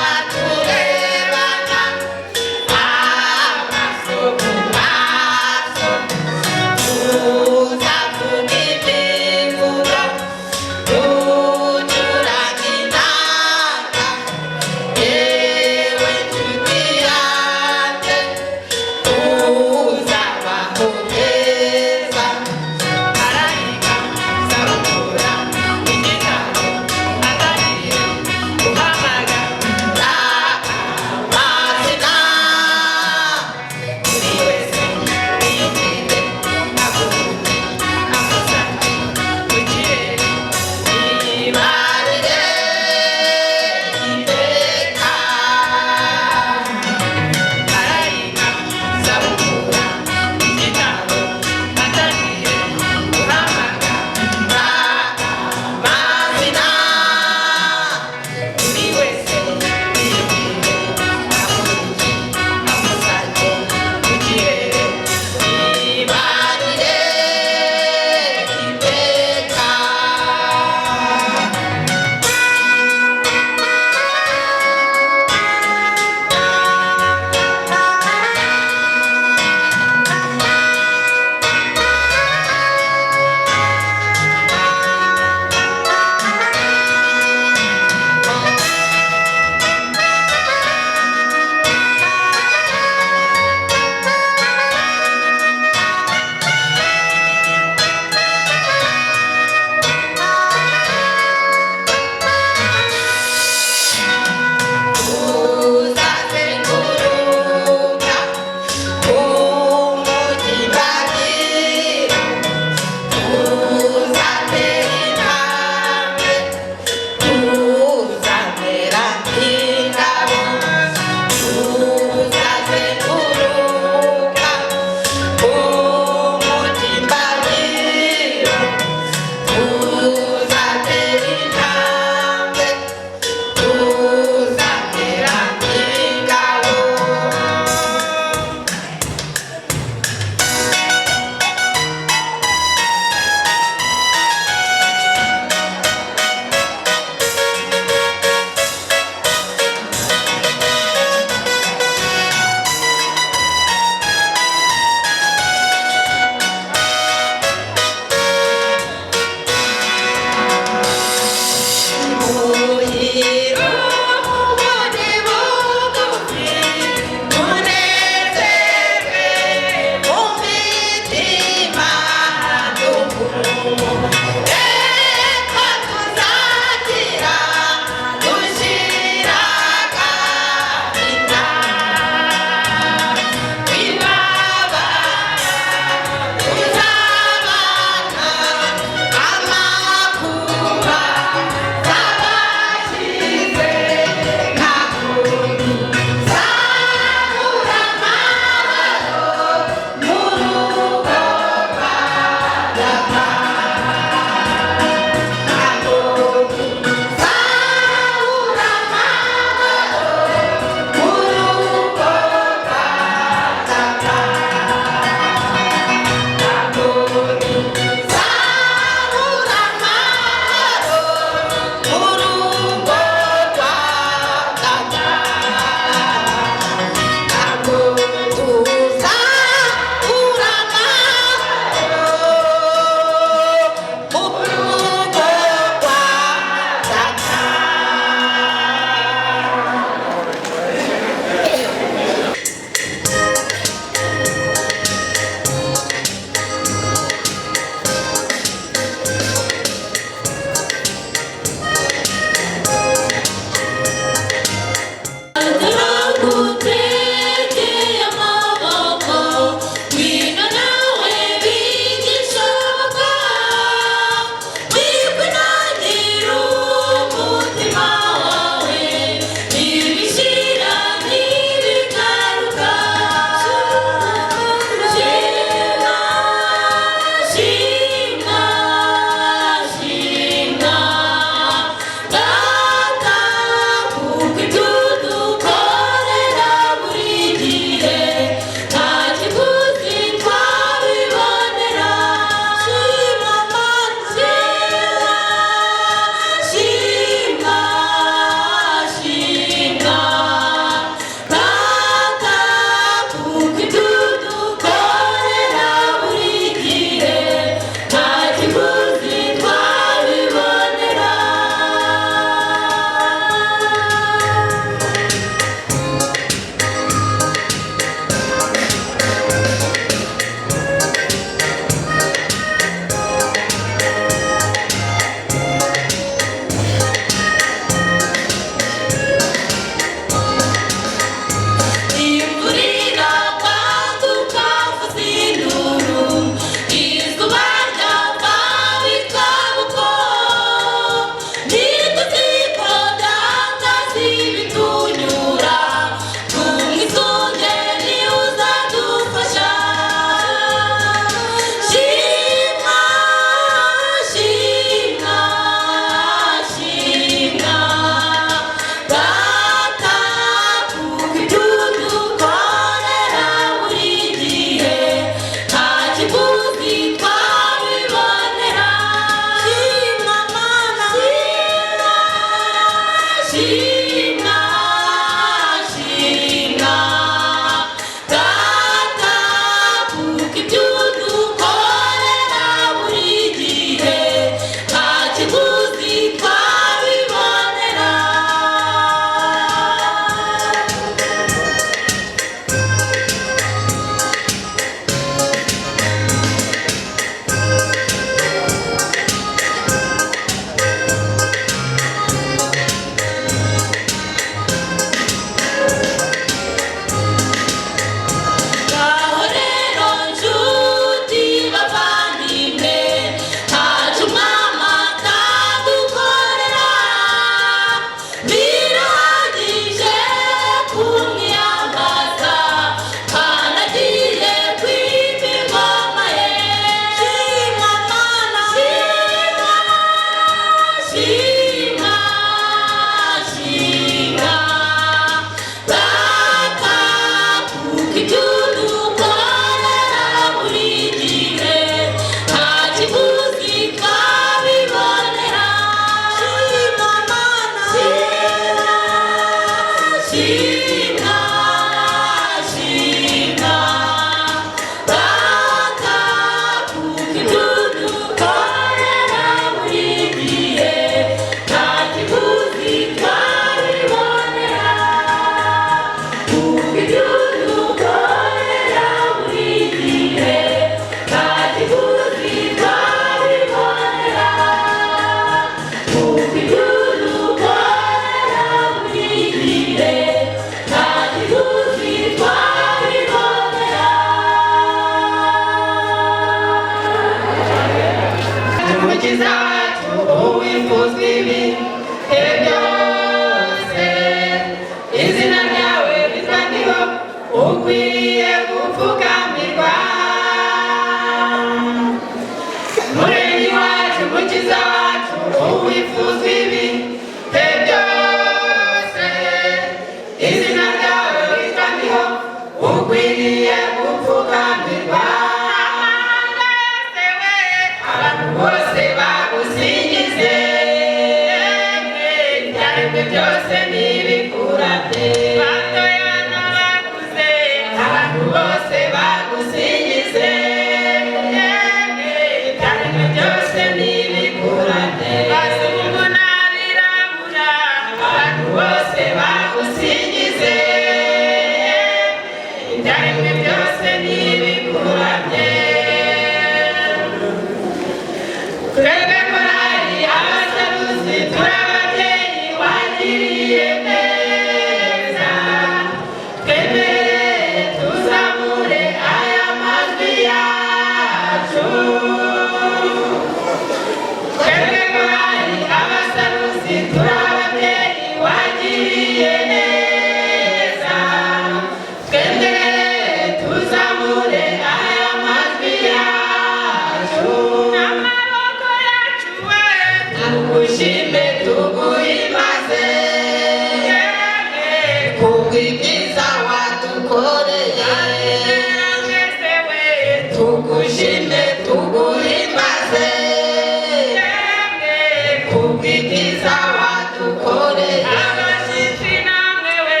Kubw'ibyiza wadukoreye. Abashyitsi namwe we,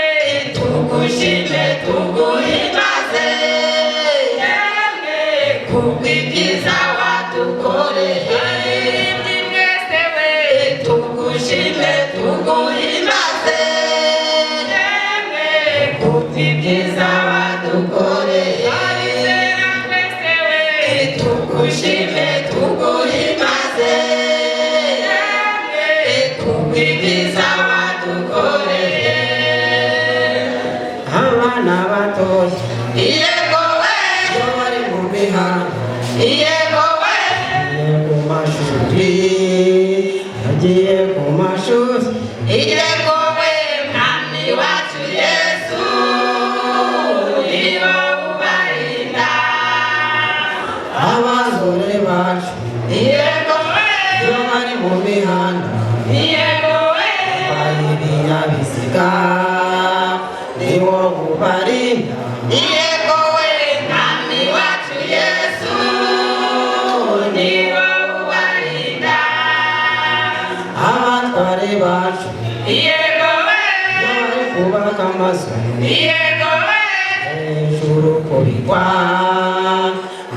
tugushime tuguhimbaze. Yemwe, kubw'ibyiza wadukoreye. Abaririmbyi mwese we, tugushime tuguhimbaze. Yemwe, kubw'ibyiza wadukoreye. Abizera twese we, tugushime tuguhimbaze. Yemwe, kubw'ibyiza wadukoreye. Abana batoya, Yego we, iyo bari mu mihanda, yego we, bagiye ku mashuri, bagiye ku mashuri. Yego we, mwami wacu Yesu, ni wowe ubarinda. Abasore bacu, Yego we, iyo bari mu mihanda, yego we, batwaye ibinyabiziga, ni wowe ubarinda. Yego we, mwami wacu Yesu, ni wowe ubarinda. Abatware bacu, Yego we, iyo bari kubaka amazu, yego we, hejuru ku bigwa,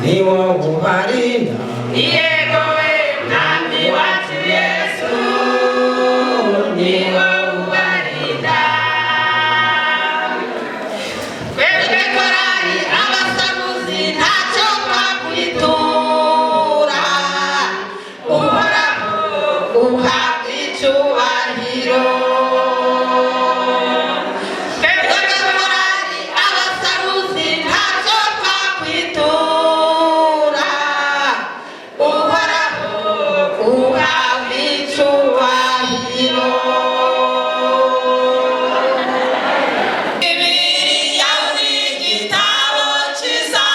ni wowe ubarinda. Yego we, mwami wacu Yesu, ni wowe ubarinda. Twebwe korali abasaruzi ntacyo twakwitura, uhoraho uhabwa icyubahiro. Twebwe korali abasaruzi ntacyo twakwitura, uhoraho uhabwa icyubahiro. Bibiliya uri igitabo cyiza,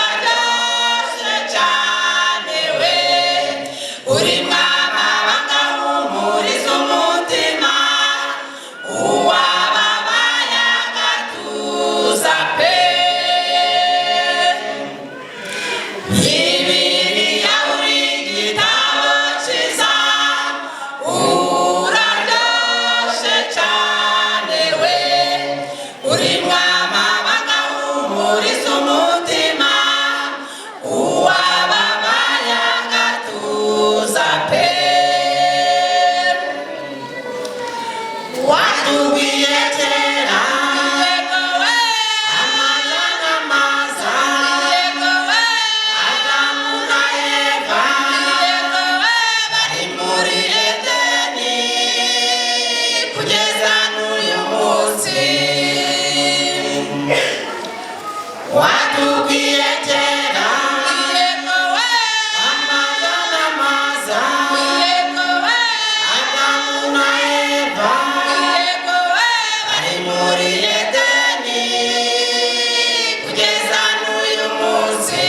uraryoshye cyane we, urimo amabanga ahumuriza umutima, uwababaye agatuza pe. Bibiliya uri igitabo cyiza, uraryoshye cyane we, urimo amabanga ahumuriza umutima, uwababaye agatuza pe. Watubwiye kera, amaza n'amaza, Adamu na Eva, bari muri Edeni, kugeza n'uyu munsi. Watubwiye kera, amaza n'amaza, Adamu na Eva, bari muri Edeni, kugeza n'uyu munsi.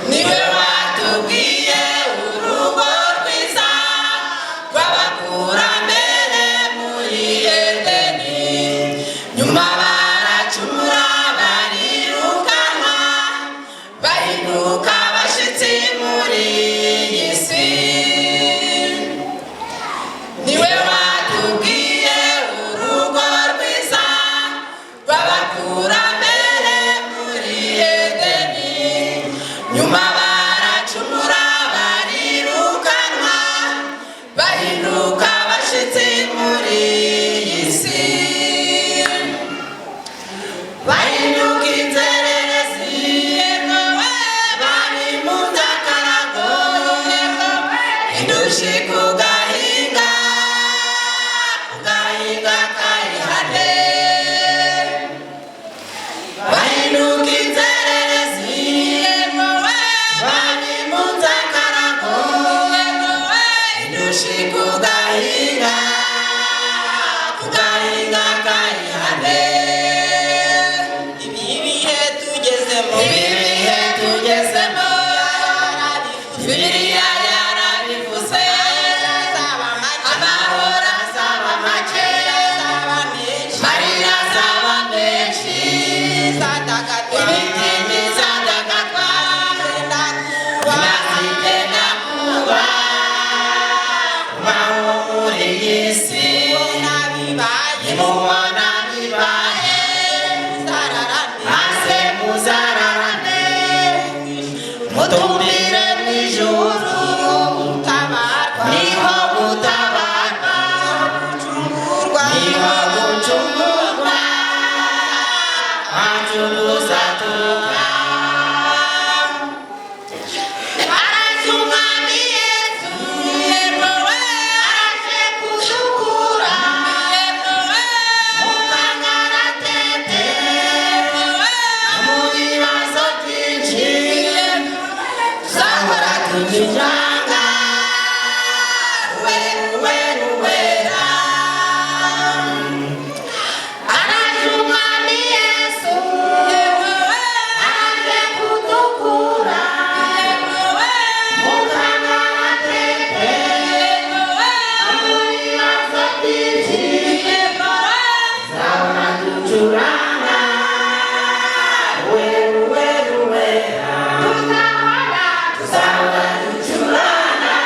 Niwe watubwiye urugo rwiza rw'abakurambere muri Edeni, nyuma baracumura barirukanwa, bahinduka abashyitsi muri iyi si. Niwe watubwiye urugo rwiza rw'abakurambere muri Edeni, nyuma baracumura barirukanwa, bahinduka abashyitsi muri iyi si. Bahinduka inzererezi, bari mu nzakarago, indushyi ku gahinga, ku gahinga kayihane. Bahinduka inzererezi, bari mu nzakarago, indushyi ku gahinga, ku gahinga kayihane. Ibi bihe tugezemo, ibi bihe tugezemo, Bibiliya yarabivuze, amahoro azaba make, amarira azaba menshi, ibiti bizadagadwa, ducuranga wera wera wera. Araje umwami Yesu, araje kudukura mu kangaratete, mu bibazo byinshi tuzahora ducuranga wera wera wera. Tuzahora, tuzahora ducuranga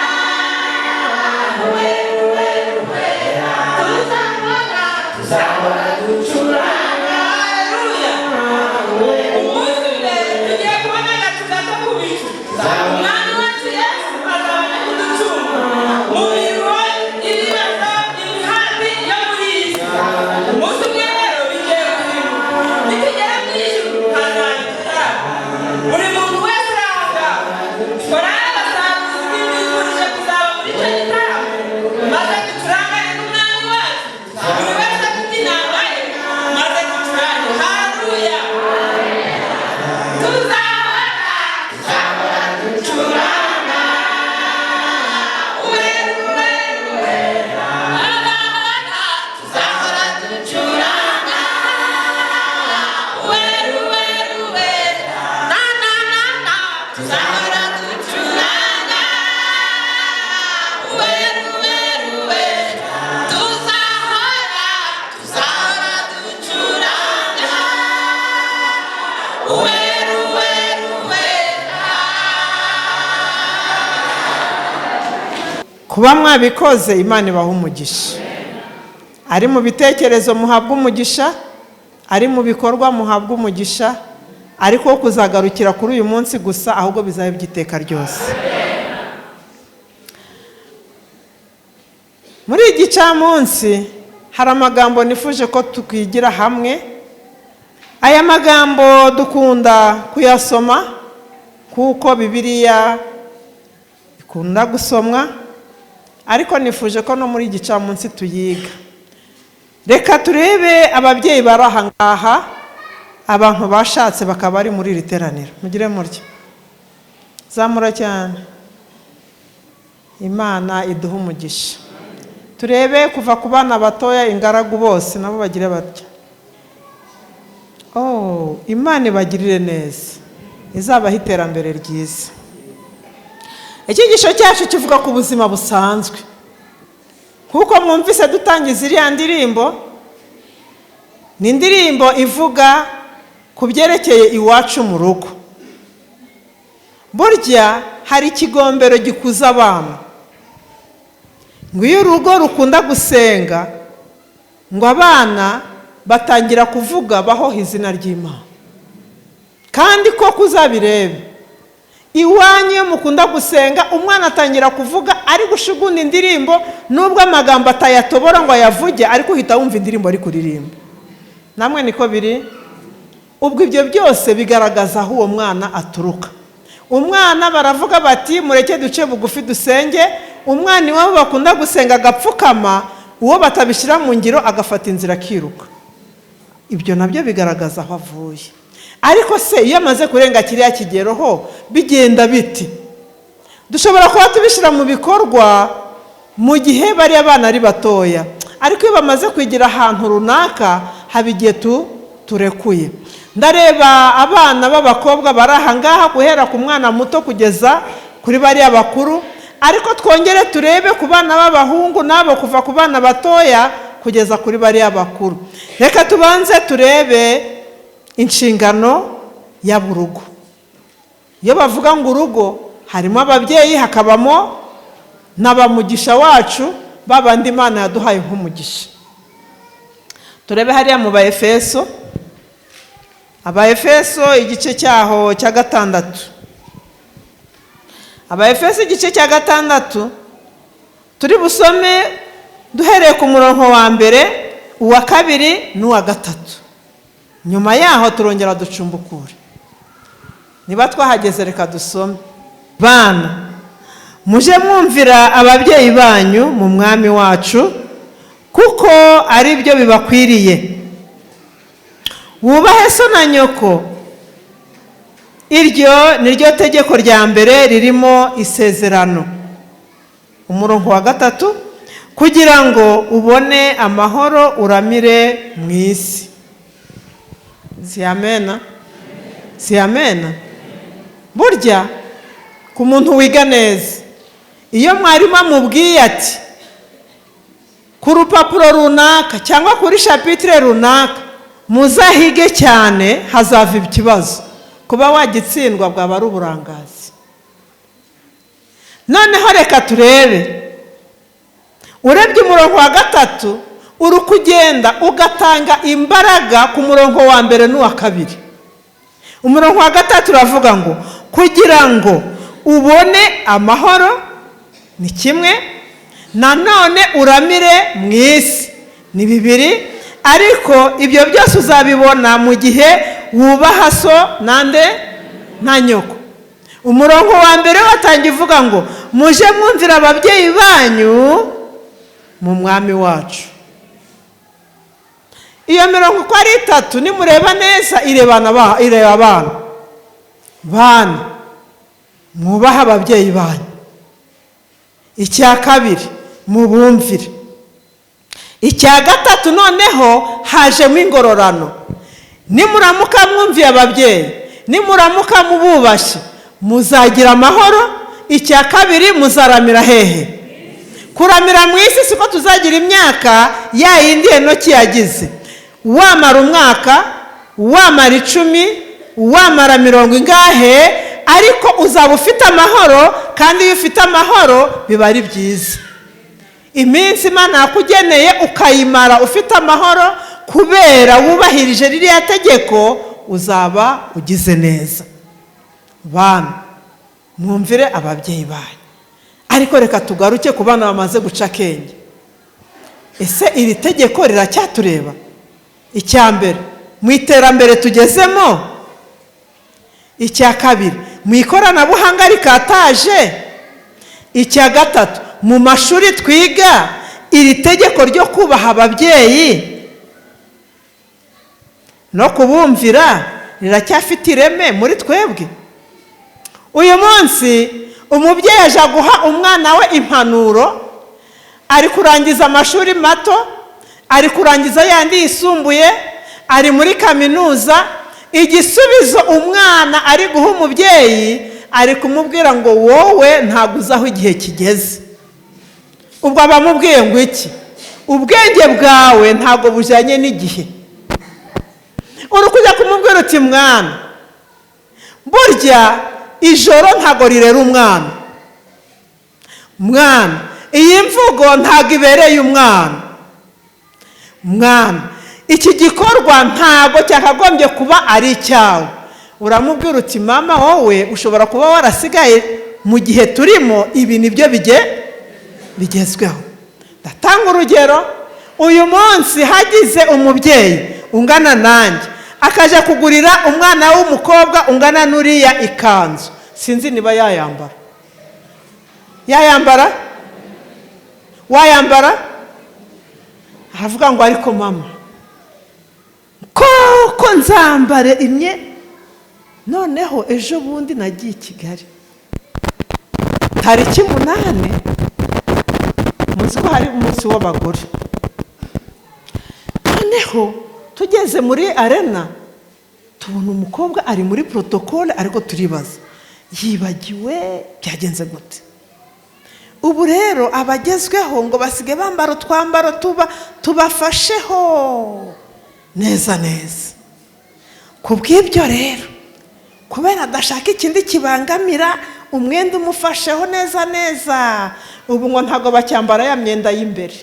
wera wera wera. Tuzahora, tuzahora ducuranga. Umunsi umwe tugiye kubona agacu gato ku bicu. Umwami wacu Yesu azabona kuducunga mu mirimo, ibibazo, imihati yo muri iyi si. Umunsi umwe rero bigiye guhinduka. Nitugera mu ijuru hazaba igitaramo. Buri muntu wese uri aha ngaha, korali Abasaruzi bifurije kuzaba muri icyo gitaramo, maze ducurangane n'umwami wacu. Buri wese afite inanga ye, maze ducurange. Haleluya! Tuzahora, tuzahora ducuranga wera wera wera. Tuzahora, tuzahora ducuranga wera wera wera. Na na na na. Tuzahora ducuranga wera wera wera. Tuzahora, tuzahora ducuranga wera wera wera. Kuba mwabikoze, Imana ibaha umugisha. Ari mu bitekerezo muhabwa umugisha, ari mu bikorwa muhabwa umugisha, ariko wo kuzagarukira kuri uyu munsi gusa, ahubwo bizaba iby'iteka ryose. Muri iki gicamunsi hari amagambo nifuje ko tukwigira hamwe. Aya magambo dukunda kuyasoma kuko Bibiliya ikunda gusomwa, ariko nifuje ko no muri iki gicamunsi tuyiga. Reka turebe ababyeyi bari aha ngaha, abantu bashatse bakaba bari muri iri teraniro. Mugire murya, zamura cyane. Imana iduhe umugisha. Turebe kuva ku bana batoya, ingaragu bose nabo bagire batya. Oh, Imana ibagirire neza, izabaha iterambere ryiza. Icyigisho cyacu kivuga ku buzima busanzwe. Kuko mwumvise dutangiza iriya ndirimbo, ni indirimbo ivuga ku byerekeye iwacu mu rugo. Burya hari ikigombero gikuza abana, ngo iyo urugo rukunda gusenga, ngo abana batangira kuvuga bahoha izina ry'Imana. Kandi koko uzabirebe, iwanyu iyo mukunda gusenga, umwana atangira kuvuga ari gushugunda indirimbo, nubwo amagambo atayatobora ngo ayavuge, ariko uhita wumva indirimbo ari kuririmba. Namwe niko biri. Ubwo ibyo byose bigaragaza aho uwo mwana aturuka. Umwana baravuga bati mureke duce bugufi dusenge. Umwana iwabo bakunda gusenga agapfukama, uwo batabishyira mu ngiro agafata inzira akiruka. Ibyo nabyo bigaragaza aho avuye. Ariko se iyo amaze kurenga kiriya kigero ho bigenda biti? Dushobora kuba tubishyira mu bikorwa mu gihe bariya bana ari batoya, ariko iyo bamaze kwigira ahantu runaka haba igihe turekuye. Ndareba abana b'abakobwa bari aha ngaha, guhera ku mwana muto kugeza kuri bariya bakuru, ariko twongere turebe ku bana b'abahungu nabo, kuva ku bana batoya kugeza kuri bariya bakuru. Reka tubanze turebe inshingano y'urugo. Iyo bavuga ngo urugo, harimo ababyeyi, hakabamo n'abamugisha wacu, babandi Imana yaduhaye nk'umugisha. Turebe hariya mu Baefeso, Abaefeso igice cyaho cya 6. Abaefeso igice cya 6 turi busome duhereye ku murongo wa 1, uwa 2 n'uwa 3. Nyuma yaho turongera ducumbukure. Niba twahageze reka dusome. Bana, muje mwumvira ababyeyi banyu mu mwami wacu, kuko ari byo bibakwiriye. Wubahe so na nyoko. Iryo ni ryo tegeko rya mbere ririmo isezerano. Umurongo wa 3, kugira ngo ubone amahoro uramire mu isi. Si amena? Si amena? Burya ku muntu wiga neza, iyo mwarimu amubwiye ati ku rupapuro runaka cyangwa kuri chapitre runaka muzahige cyane, hazava ikibazo, kuba wagitsindwa bwaba ari uburangazi. Noneho reka turebe, urebye umurongo wa 3 uri kugenda ugatanga imbaraga ku murongo wa 1 n'uwa 2. Umurongo wa 3 uravuga ngo kugira ngo ubone amahoro ni kimwe, nanone uramire mu isi ni 2, ariko ibyo byose uzabibona mu gihe wubaha so nande na nyoko. Umurongo wa 1 watangiye uvuga ngo muje mwumvira ababyeyi banyu mu mwami wacu. Iyo mirongo uko ari 3 nimureba neza ireba abana. Bana, mwubaha ababyeyi banyu. Icya 2, mubumvire. Icya 3 noneho hajemo ingororano. Nimuramuka mwumviye ababyeyi, nimuramuka mububashye, muzagira amahoro. Icya 2, muzaramira hehe? Kuramira mu isi siko tuzagira imyaka ya yindi Henoki yagize. Wamara umwaka, wamara 10, wamara 80 ingahe, ariko uzaba ufite amahoro. Kandi iyo ufite amahoro biba ari byiza. Iminsi Imana yakugeneye ukayimara ufite amahoro kubera wubahirije ririya tegeko, uzaba ugize neza. Bana, mwumvire ababyeyi banyu. Ariko reka tugaruke ku bana bamaze guca akenge. Ese iri tegeko riracyatureba? Icya 1, mu iterambere tugezemo. Icya 2, mu ikoranabuhanga rikataje. Icya 3, mu mashuri twiga iri tegeko ryo kubaha ababyeyi no kubumvira riracyafite ireme muri twebwe. Uyu munsi umubyeyi aje guha umwana we impanuro, ari kurangiza amashuri mato, ari kurangiza yandi yisumbuye, ari muri kaminuza. Igisubizo umwana ari guha umubyeyi, ari kumubwira ngo wowe ntabwo uzi aho igihe kigeze. Ubwo abamubwiye ngo iki? Ubwenge bwawe ntabwo bujyanye n'igihe. Uri kujya kumubwira uti mwana, burya ijoro ntabwo rirera umwana. Mwana, iyi mvugo ntabwo ibereye umwana. Mwana, iki gikorwa ntabwo cyakagombye kuba ari icyawe. Uramubwira uti mama, wowe ushobora kuba warasigaye mu gihe turimo, ibi nibyo bigezweho. Ndatanga urugero, uyu munsi hagize umubyeyi ungana nanjye akaja kugurira umwana w'umukobwa ungana n'uriya ikanzu, sinzi niba yayambara. Yayambara? Wayambara? Aravuga ngo ariko mama, koko nzambare imye. Noneho ejo bundi nagiye i Kigali tariki 8, muzi ko hari umunsi w'abagore. Noneho tugeze muri arena tubona umukobwa ari muri protocole, ariko turibaza yibagiwe byagenze gute. Ubu rero abagezweho ngo basige bambara utwambaro tubafasheho neza neza. Ku bw'ibyo rero, kubera adashaka ikindi kibangamira umwenda umufasheho neza neza, ubu ngo ntabwo bacyambara ya myenda y'imbere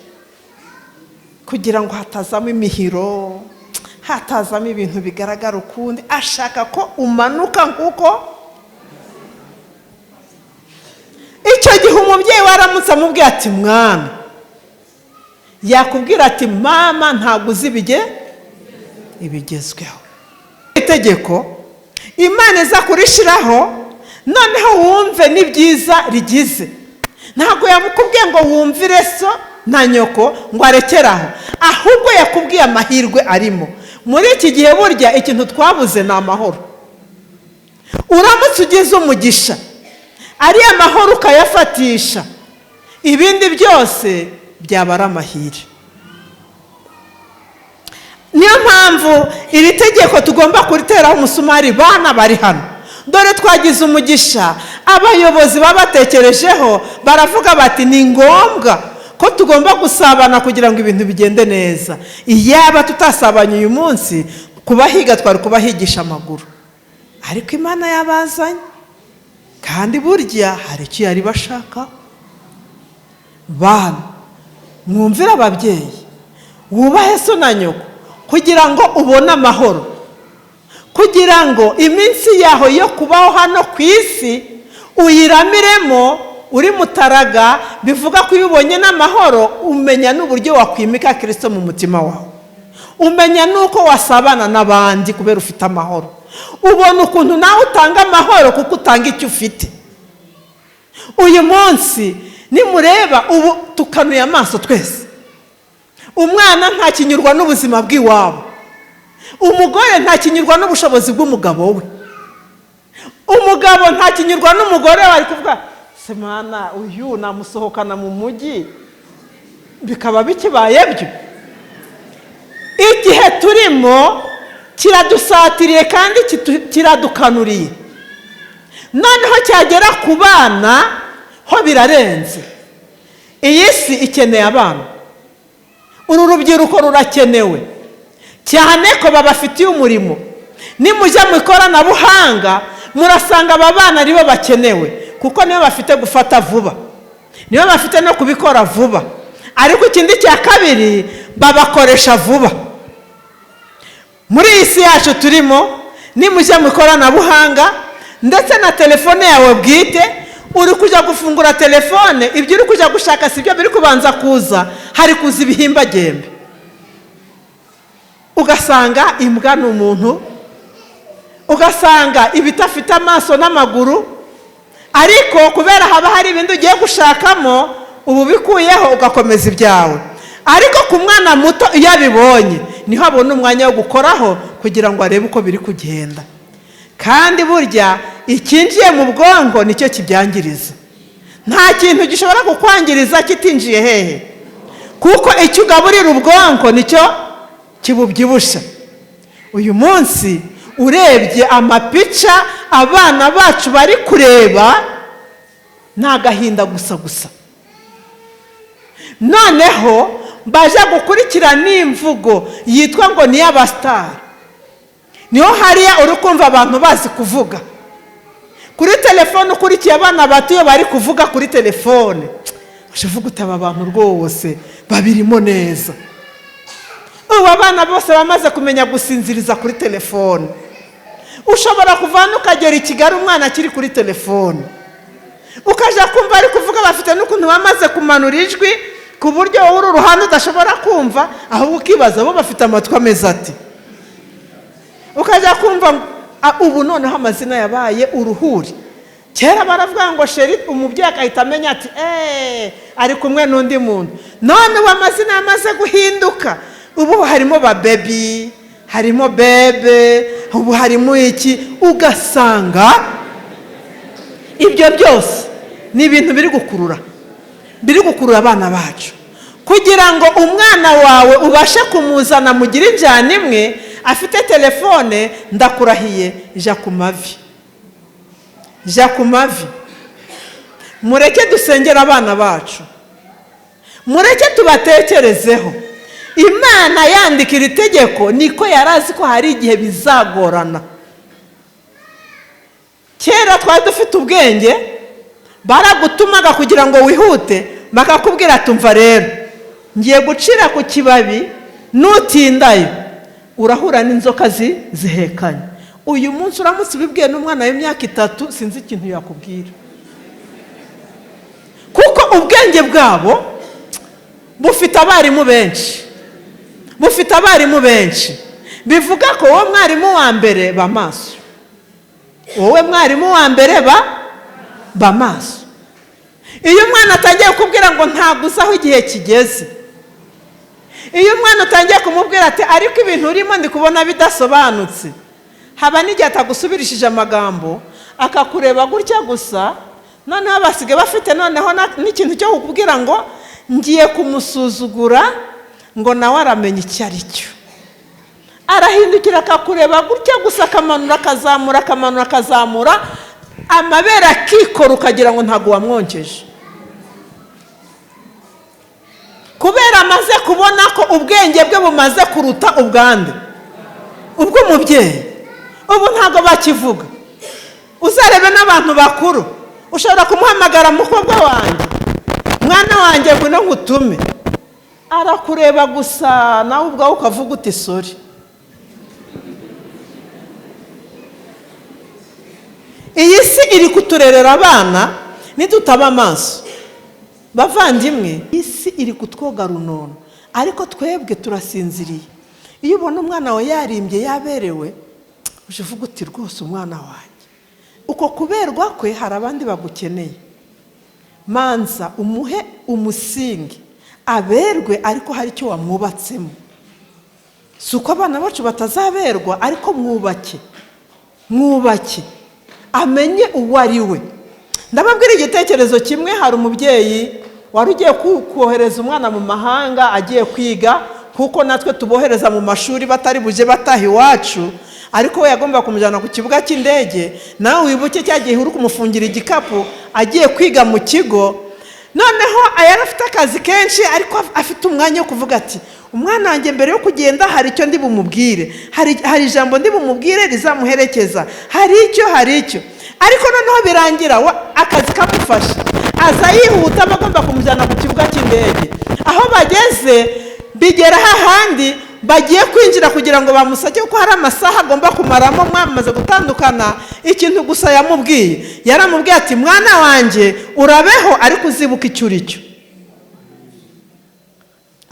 kugira ngo hatazamo imihiro, hatazamo ibintu bigaragara ukundi. Ashaka ko umanuka nkuko icyo gihe umubyeyi waramutse amubwiye ati mwana, yakubwira ati mama ntabwo uzi ibigezweho. Itegeko Imana iza kurishiraho, noneho wumve n'ibyiza rigize. Ntabwo yamukubwiye ngo wumvire so na nyoko ngo arekeraho, ahubwo yakubwiye amahirwe arimo. Muri iki gihe burya ikintu twabuze ni amahoro. Uramutse ugize umugisha, ariya mahoro ukayafatisha, ibindi byose byaba ari amahire. Niyo mpamvu iri tegeko tugomba kuriteraho umusumari. Bana bari hano, dore twagize umugisha, abayobozi babatekerejeho, baravuga bati ni ngombwa ko tugomba gusabana kugira ngo ibintu bigende neza. Iyaba tutasabanye uyu munsi, kubahiga twari kubahigisha amaguru, ariko Imana yabazanye, kandi burya hari icyo yari bashaka. Bana, mwumvire ababyeyi, wubahe so na nyoko kugira ngo ubone amahoro, kugira ngo iminsi yaho yo kubaho hano ku isi uyiramiremo uri mutaraga. Bivuga ko iyo ubonye n'amahoro, umenya n'uburyo wakwimika Kirisito mu mutima wawe, umenya n'uko wasabana n'abandi kubera ufite amahoro, ubona ukuntu nawe utanga amahoro kuko utanga icyo ufite. Uyu munsi nimureba ubu tukanuye amaso twese, umwana ntakinyurwa n'ubuzima bw'iwabo, umugore ntakinyurwa n'ubushobozi bw'umugabo we, umugabo ntakinyurwa n'umugore we. Ari kuvuga semana uyu namusohokana mu mujyi bikaba bikibaye byo. Igihe turimo kiradusatiriye kandi kiradukanuriye, noneho cyagera ku bana ho birarenze. Iyi si ikeneye abana, uru rubyiruko rurakenewe cyane ko babafitiye umurimo. Nimujya mu ikoranabuhanga murasanga aba bana aribo bakenewe, kuko nibo bafite gufata vuba, nibo bafite no kubikora vuba. Ariko ikindi cya kabiri, babakoresha vuba. Muri iyi si yacu turimo, nimujya mu ikoranabuhanga ndetse na telefone yawe bwite, uri kujya gufungura telefone, ibyo uri kujya gushaka si byo biri kubanza kuza, hari kuza ibihimbagembe. Ugasanga imbwa ni umuntu, ugasanga ibidafite amaso n'amaguru, ariko kubera haba hari ibindi ugiye gushakamo, ubu bikuyeho ugakomeza ibyawe. Ariko ku mwana muto, iyo abibonye niho abona umwanya wo gukoraho kugira ngo arebe uko biri kugenda. Kandi burya ikinjiye mu bwonko nicyo kibyangiriza. Nta kintu gishobora kukwangiriza kitinjiye hehe, kuko icyo ugaburira ubwonko nicyo kibubyibusha. Uyu munsi urebye amapica abana bacu bari kureba, ni agahinda gusa gusa. Noneho baje gukurikira n'imvugo yitwa ngo ni iy'abasitari, niho hariya uri kumva abantu bazi kuvuga kuri telefone. Ukurikiye abana bato iyo bari kuvuga kuri telefone, uvuga uti aba bantu rwose babirimo neza. Ubu abana bose bamaze kumenya gusinziriza kuri telefone. Ushobora kuva hano ukagera i Kigali umwana akiri kuri telefone, ukajya kumva ari kuvuga, bafite n'ukuntu bamaze kumanura ijwi ku buryo wowe uri uruhande udashobora kumva, ahubwo ukibaza bo bafite amatwi ameze ati. Ukajya kumva ubu noneho amazina yabaye uruhuri. Kera baravuga ngo chéri, umubyeyi agahita amenya ati eee ari kumwe n'undi muntu. None ubu amazina yamaze guhinduka, ubu harimo ba baby, harimo bébé, ubu harimo iki, ugasanga ibyo byose ni ibintu biri gukurura abana bacu. Kugira ngo umwana wawe ubashe kumuzana mugire injyana imwe afite telefone, ndakurahiye, jya ku mavi, jya ku mavi. Mureke dusengere abana bacu, mureke tubatekerezeho. Imana yandika iri tegeko niko yari azi ko hari igihe bizagorana. Kera twari dufite ubwenge, baragutumaga kugira ngo wihute, bakakubwira tumva rero ngiye gucira ku kibabi, nutindayo urahura n'inzoka zihekanye. Uyu munsi uramutse ubibwiye n'umwana w'imyaka 3, sinzi ikintu yakubwira, kuko ubwenge bwabo bufite abarimu benshi, bufite abarimu benshi. Bivuga ko wowe mwarimu wa mbere ba maso, wowe mwarimu wa mbere ba maso. Iyo umwana atangiye kukubwira ngo ntabwo uzi aho igihe kigeze, iyo umwana utangiye kumubwira ati ariko ibintu urimo ndi kubona bidasobanutse, haba n'igihe atagusubirishije amagambo. Akakureba gutya gusa. Noneho basigaye bafite noneho n'ikintu cyo kukubwira ngo ngiye kumusuzugura, ngo nawe aramenya icyo ari cyo. Arahindukira akakureba gutya gusa, akamanura, akazamura, akamanura, akazamura amabere, akikora, ukagira ngo ntabwo wamwonkeje, kubera amaze kubona ko ubwenge bwe bumaze kuruta ubwande, ubw'umubyeyi. Ubu ntabwo bakivuga. Uzarebe n'abantu bakuru, ushobora kumuhamagara: "Mukobwa wanjye, mwana wanjye, ngwino ngutume." Arakureba gusa, nawe ubwawe ukavuga uti: "Sorry." Iyi si iri kuturerera abana nidutaba amaso, bavandimwe. Isi iri kutwoga runono, ariko twebwe turasinziriye. Iyo ubona umwana wawe yarimbye, yaberewe, uje uvuga uti: "Rwose umwana wanjye." Uko kuberwa kwe, hari abandi bagukeneye. Manza umuhe umusingi, aberwe, ariko hari icyo wamwubatsemo. Si uko abana bacu batazaberwa, ariko mwubake, mwubake amenye uwo ari we. Ndababwira igitekerezo kimwe. Hari umubyeyi wari ugiye kohereza umwana mu mahanga agiye kwiga, kuko natwe tubohereza mu mashuri batari buje bataha iwacu, ariko we yagomba kumujyana ku kibuga cy'indege. Nawe wibuke cya gihe uri kumufungira igikapu agiye kwiga mu kigo. Noneho yari afite akazi kenshi, ariko afite umwanya wo kuvuga ati: "Umwana wanjye, mbere yo kugenda hari icyo ndi bumubwire, hari ijambo ndi bumubwire rizamuherekeza, hari icyo, hari icyo." Ariko noneho birangira akazi kamufashe, aza yihuta, aba agomba kumujyana ku kibuga cy'indege. Aho bageze, bigera hahandi bagiye kwinjira kugira ngo bamusake, kuko hari amasaha agomba kumaramo mwamaze gutandukana. Ikintu gusa yamubwiye, yaramubwiye ati: "Mwana wanjye, urabeho, ariko uzibuke icyo uri cyo."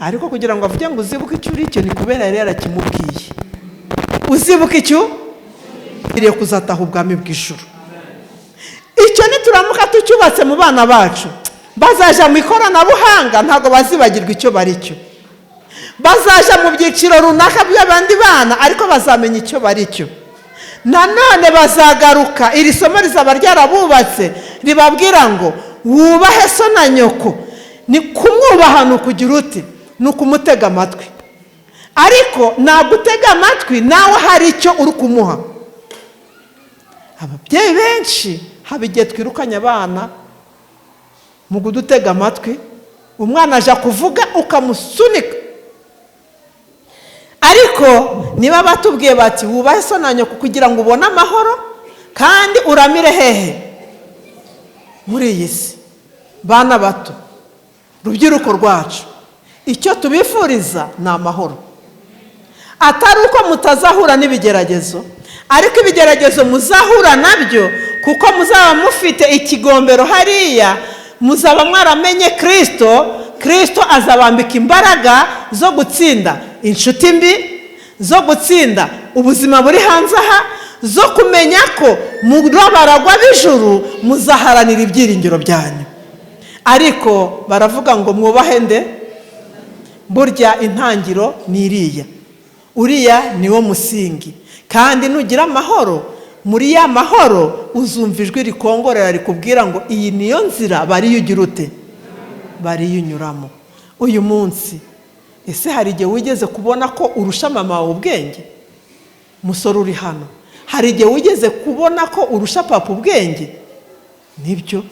Ariko kugira ngo avuge ngo uzibuke icyo uri cyo, ni kubera yari yarakimubwiye: "Uzibuke icyo ukwiriye kuzataha ubwami bw'ijuru." Icyo nituramuka tucyubatse mu bana bacu, bazaja mu ikoranabuhanga ntabwo bazibagirwa icyo bari cyo. Bazaja mu byiciro runaka by'abandi bana, ariko bazamenya icyo bari cyo. Nanone bazagaruka, iri somo rizaba ryarabubatse, ribabwira ngo wubahe so na nyoko. Ni kumwubaha, ni ukugira uti: ni ukumutega amatwi. Ariko nagutega amatwi, nawe hari icyo uri kumuha. Ababyeyi benshi haba igihe twirukanye abana mu kudutega amatwi. Umwana aja kuvuga ukamusunika. Ariko niba batubwiye bati: "Wubahe so na nyoko kugira ngo ubone amahoro kandi uramire hehe muri iyi si." Bana bato, rubyiruko rwacu, icyo tubifuriza ni amahoro. Atari uko mutazahura n'ibigeragezo, ariko ibigeragezo muzahura nabyo, kuko muzaba mufite ikigombero hariya, muzaba mwaramenye Kirisito. Kirisito azabambika imbaraga zo gutsinda inshuti mbi, zo gutsinda ubuzima buri hanze aha, zo kumenya ko murabaragwa b'ijuru, muzaharanira ibyiringiro byanyu. Ariko baravuga ngo mwubahe nde? Burya intangiro ni iriya, uriya ni wo musingi. Kandi nugira amahoro, muri ya mahoro uzumva ijwi rikongorera rikubwira ngo iyi niyo nzira, bariyugira ute, bariyunyuramo. Uyu munsi ese hari igihe wigeze kubona ko urusha mama wawe ubwenge? Musore uri hano, hari igihe wigeze kubona ko urusha papa ubwenge? Nibyo,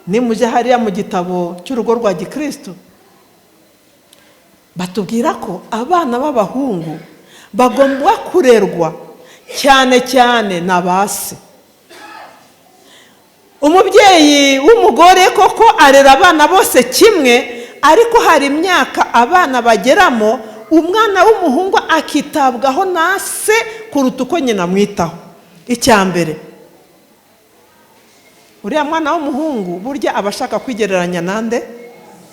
nimujya hariya mu gitabo cy'urugo rwa gikristo, batubwira ko abana b'abahungu bagomba kurerwa cyane cyane na ba se. Umubyeyi w'umugore koko arera abana bose kimwe, ariko hari imyaka abana bageramo, umwana w'umuhungu akitabwaho na se kuruta uko nyina amwitaho. Icya mbere, uriya mwana w'umuhungu burya aba ashaka kwigereranya nande?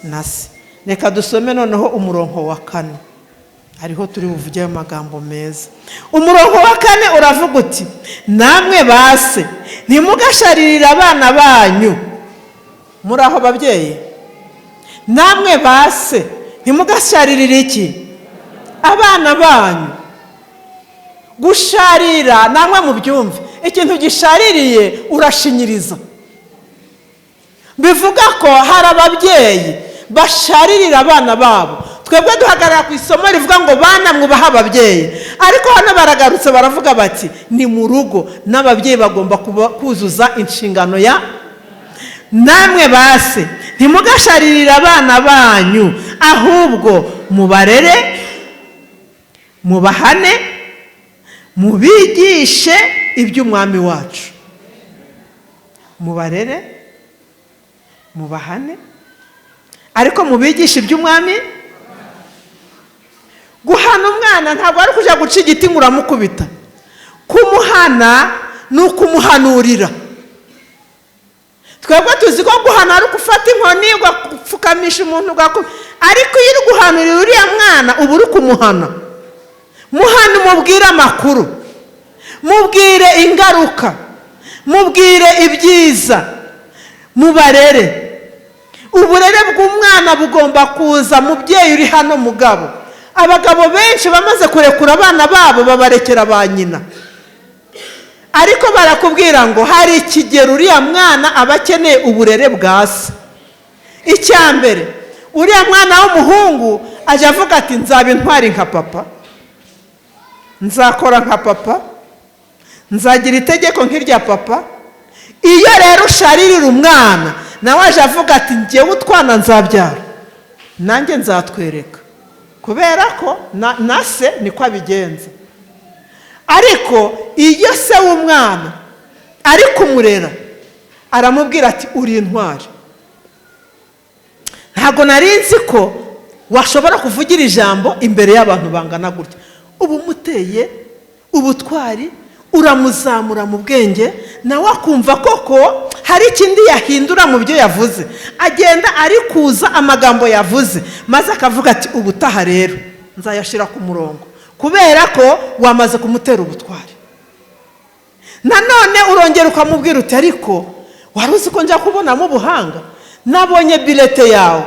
Na se. Reka dusome noneho umurongo wa 4, hariho turi buvuge ayo magambo meza. Umurongo wa 4 uravuga uti: "Namwe ba se, ntimugasharirire abana banyu." Muri aho babyeyi, namwe ba se, ntimugasharirire iki? Abana banyu. Gusharira, namwe mubyumve, Ikintu gishaririye urashinyiriza. Bivuga ko hari ababyeyi basharirira abana babo. Twebwe duhagarara ku isomo rivuga ngo bana mwubahe ababyeyi, ariko hano baragarutse baravuga bati ni mu rugo n'ababyeyi bagomba kuzuza inshingano ya namwe base. Ntimugasharirire abana banyu, ahubwo mubarere, mubahane, mubigishe iby'umwami wacu. Mubarere, mubahane, ariko mubigishe iby'umwami. Guhana umwana ntabwo ari kujya guca igiti ngo uramukubita. Kumuhana ni ukumuhanurira. Twebwe tuzi ko guhana ari ugufata inkoni ugapfukamisha umuntu, ariko iyo uri guhanurira uriya mwana uba uri kumuhana. Muhana, umubwire amakuru, mubwire ingaruka, mubwire ibyiza, mubarere. Uburere bw'umwana bugomba kuza. Mubyeyi uri hano, mugabo, abagabo benshi bamaze kurekura abana babo babarekera ba nyina, ariko barakubwira ngo hari ikigero uriya mwana aba akeneye uburere bwa se. Icya mbere, uriya mwana w'umuhungu ajya avuga ati nzaba intwari nka papa, nzakora nka papa, nzagira itegeko nk'irya papa. Iyo rero usharirira umwana, nawe aje avuga ati ngewe utwana nzabyara nanjye nzatwereka, kubera ko na se niko abigenza. Ariko iyo se w'umwana ari kumurera aramubwira ati uri intwari, ntabwo nari nzi ko washobora kuvugira ijambo imbere y'abantu bangana gutya. Uba umuteye ubutwari, uramuzamura mu bwenge, nawe akumva koko hari ikindi yahindura mu byo yavuze. Agenda ari kuza amagambo yavuze, maze akavuga ati ubutaha rero nzayashyira ku murongo, kubera ko wamaze kumutera ubutwari. Nanone urongera ukamubwira uti ariko wari uzi ko njya kubonamo ubuhanga, nabonye bilete yawe,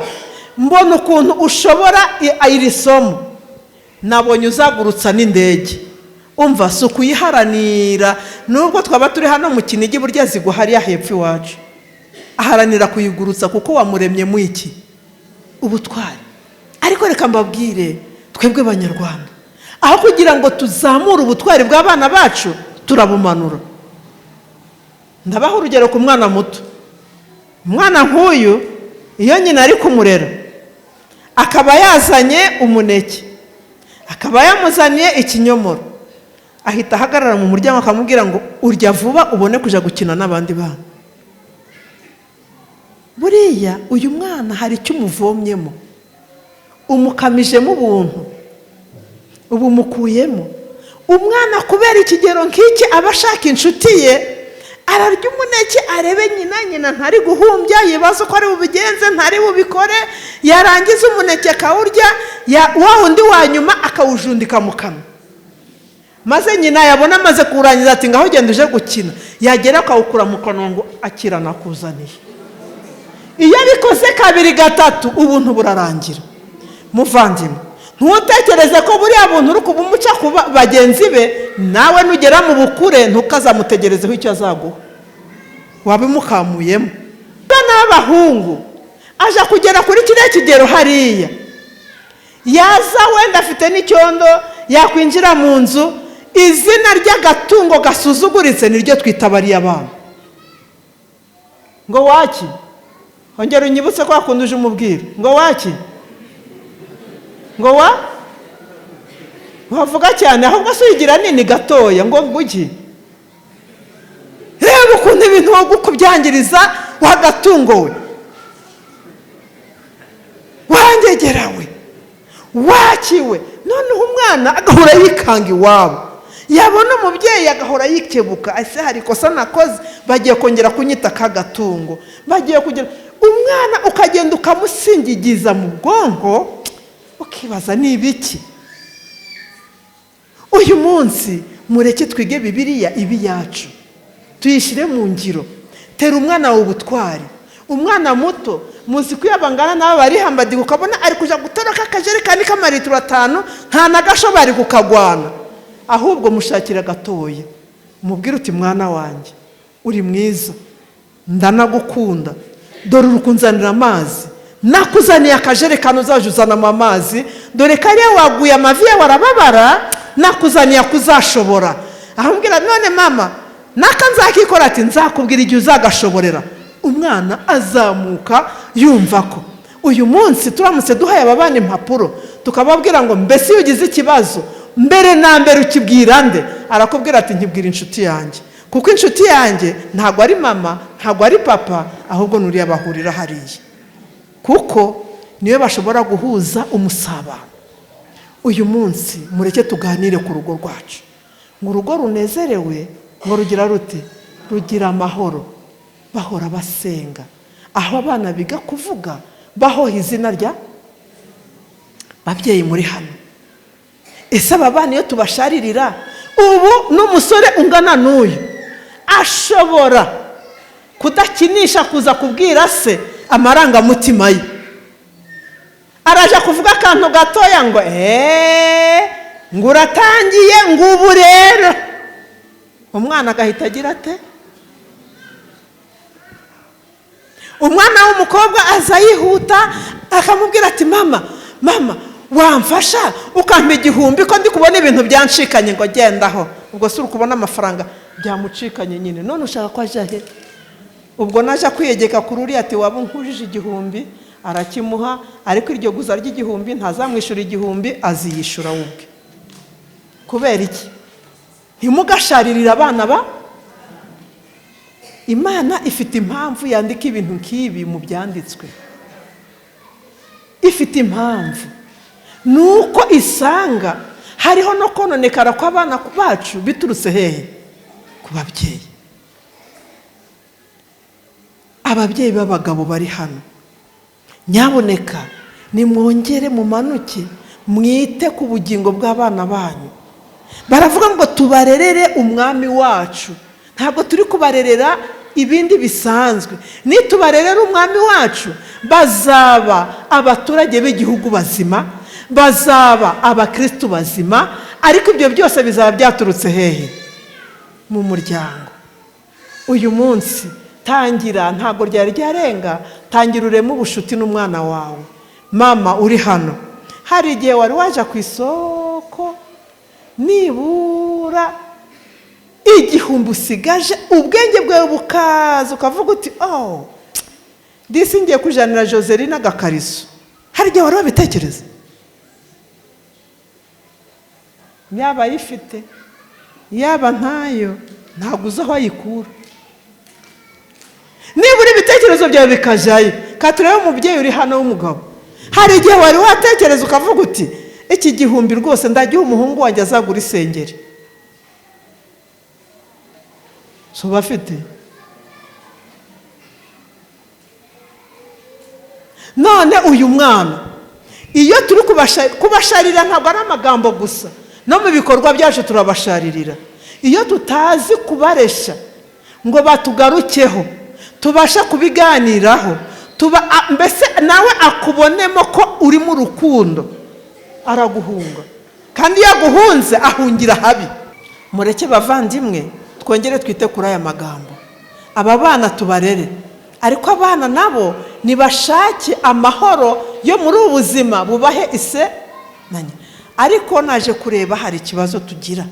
mbona ukuntu ushobora iri somo, nabonye uzagurutsa n'indege. Umva, si ukuyiharanira, nubwo twaba turi hano mu Kinigi, burya zigwa hariya hepfo iwacu. Aharanira kuyigurutsa kuko wamuremye mu iki? Ubutwari. Ariko reka mbabwire, twebwe Banyarwanda, aho kugira ngo tuzamure ubutwari bw'abana bacu, turabumanura. Ndabaha urugero ku mwana muto. Umwana nk'uyu, iyo nyina ari kumurera, akaba yazanye umuneke, akaba yamuzaniye ikinyomoro, ahita ahagarara mu muryango akamubwira ngo urya vuba ubone kujya gukina n'abandi bana. Buriya uyu mwana hari icyo umuvomyemo, umukamijemo ubuntu, ubu mukuyemo. Umwana kubera ikigero nk'iki aba ashaka inshuti ye, ararya umuneke arebe nyina, nyina ntari guhumbya, yibaza uko ari bubigenze, ntari bubikore, yarangiza umuneke akawurya, wa wundi wa nyuma akawujundika mu kanwa, maze nyina yabona amaze kuwurangiza ati ngaho ugenda uje gukina, yagera akawukura mu kanwa ngo akira nakuzaniye. Iyo abikoze kabiri gatatu, ubuntu burarangira. Muvandimwe, ntutekereze ko buriya buntu uri kubumuca ku bagenzi be, nawe nugera mu bukure ntukazamutegerezeho icyo azaguha, wabimukamuyemo. Abana b'abahungu aje kugera kuri kiriya kigero hariya, yaza wenda afite n'icyondo, yakwinjira mu nzu, izina ry'agatungo gasuzuguritse niryo twita bariya bana. Ngo waki? Ongera unyibutse ko wakunda uje umubwira ngo waki? Ngo wa? Wavuga cyane ahubwo se uyigira nini gatoya ngo nguki? Reba ukuntu ibintu wogukubyangiriza wagatungo we, wangegera we, wakiwe. Noneho umwana agahora yikanga iwabo, yabona umubyeyi agahora yikebuka, ese hari ikosa nakoze, bagiye kongera kunyita kagatungo, bagiye kugira. Umwana ukagenda ukamusingigiza mu bwonko, ukibaza ni ibiki. Uyu munsi mureke twige Bibiliya ibi yacu, tuyishyire mu ngiro. Tera umwana wawe ubutwari. Umwana muto muzi ko iyo bangana n'aba barihambadiga, ukabona ari kujya gutoroka akajerekani k'amaritiro 5, nta na gasho bari kukagwana, ahubwo mushakira gatoya, Umubwire uti: "Mwana wanjye, uri mwiza, ndanagukunda. Dore uri kunzanira amazi, nakuzaniye akajerekani uzajya uzanamo amazi. Dore kariya waguye, amavi yawe arababara, nakuzaniye akuzashobora." Aramubwira: "None mama, naka nzakikora?" Ati: "Nzakubwira igihe uzagashoborera." Umwana azamuka yumva ko uyu munsi turamutse duhaye aba bana impapuro, tukababwira ngo: "Mbese iyo ugize ikibazo, mbere na mbere ukibwira nde?" Arakubwira ati: "Nkibwira inshuti yanjye, kuko inshuti yanjye ntabwo ari mama, ntabwo ari papa, ahubwo nuriya bahurira hariya, kuko niyo bashobora guhuza umusabano." Uyu munsi mureke tuganire ku rugo rwacu. Ngo urugo runezerewe ngo rugira rute? Rugira amahoro. Bahora basenga, aho abana biga kuvuga bahoha izina rya babyeyi muri hano. Ese aba bana iyo tubasharirira, ubu n'umusore ungana n'uyu ashobora kudakinisha kuza kubwira se amarangamutima ye? Araje kuvuga akantu gatoya ngo: "Eee, ngo uratangiye, ngo ubu rero." Umwana agahita agira ate? Umwana w'umukobwa aza yihuta akamubwira ati: "Mama, mama, wamfasha ukampa 1000 ko ndi kubona ibintu byanshikanye?" Ngo: "Gendaho, ubwo si uri kubona amafaranga byamucikanye nyine? None ushaka ko ajya he?" Ubwo najya kwiyegeka kuri uriya ati: "Waba unkujije 1000?" Arakimuha, ariko iryo guza ry'1000 ntazamwishyura 1000, aziyishyura we ubwe. Kubera iki? Ntimugasharirire abana ba Imana. Ifite impamvu yandika ibintu nk'ibi mu byanditswe, ifite impamvu. Ni uko isanga hariho no kononekara kw'abana bacu biturutse hehe? Ku babyeyi. Ababyeyi b'abagabo bari hano, nyaboneka nimwongere mumanuke mwite ku bugingo bw'abana banyu. Baravuga ngo tubarerere Umwami wacu, ntabwo turi kubarerera ibindi bisanzwe. Nitubarerera Umwami wacu, bazaba abaturage b'igihugu bazima, bazaba abakristu bazima. Ariko ibyo byose bizaba byaturutse hehe? Mu muryango. Uyu munsi tangira, ntabwo ryari ryarenga, tangira ureme ubushuti n'umwana wawe. Mama uri hano, hari igihe wari waje ku isoko, nibura 1000 usigaje, ubwenge bwawe bukaza ukavuga uti: "Oh, disi ngiye kujanira Joseline agakariso"? Hari igihe wari wabitekereza? Yaba ayifite, yaba ntayo, ntabwo uzi aho ayikura. Nibura ibitekerezo byawe bikajyayo. Ka turebe umubyeyi uri hano w'umugabo, hari igihe wari watekereza ukavuga uti: "Iki 1000 rwose ndagiha umuhungu wanjye azagura isengeri"? Si afite? None uyu mwana iyo turi kubasharira, ntabwo ari amagambo gusa, no mu bikorwa byacu turabasharirira. Iyo tutazi kubaresha ngo batugarukeho, tubashe kubiganiraho, tuba mbese nawe akubonemo ko uri mu rukundo, araguhunga. Kandi iyo aguhunze ahungira habi. Mureke bavandimwe twongere twite kuri aya magambo. Aba bana tubarere, ariko abana nabo nibashake amahoro yo muri ubu buzima bubahe ise na nyina. Ariko naje kureba hari ikibazo tugira: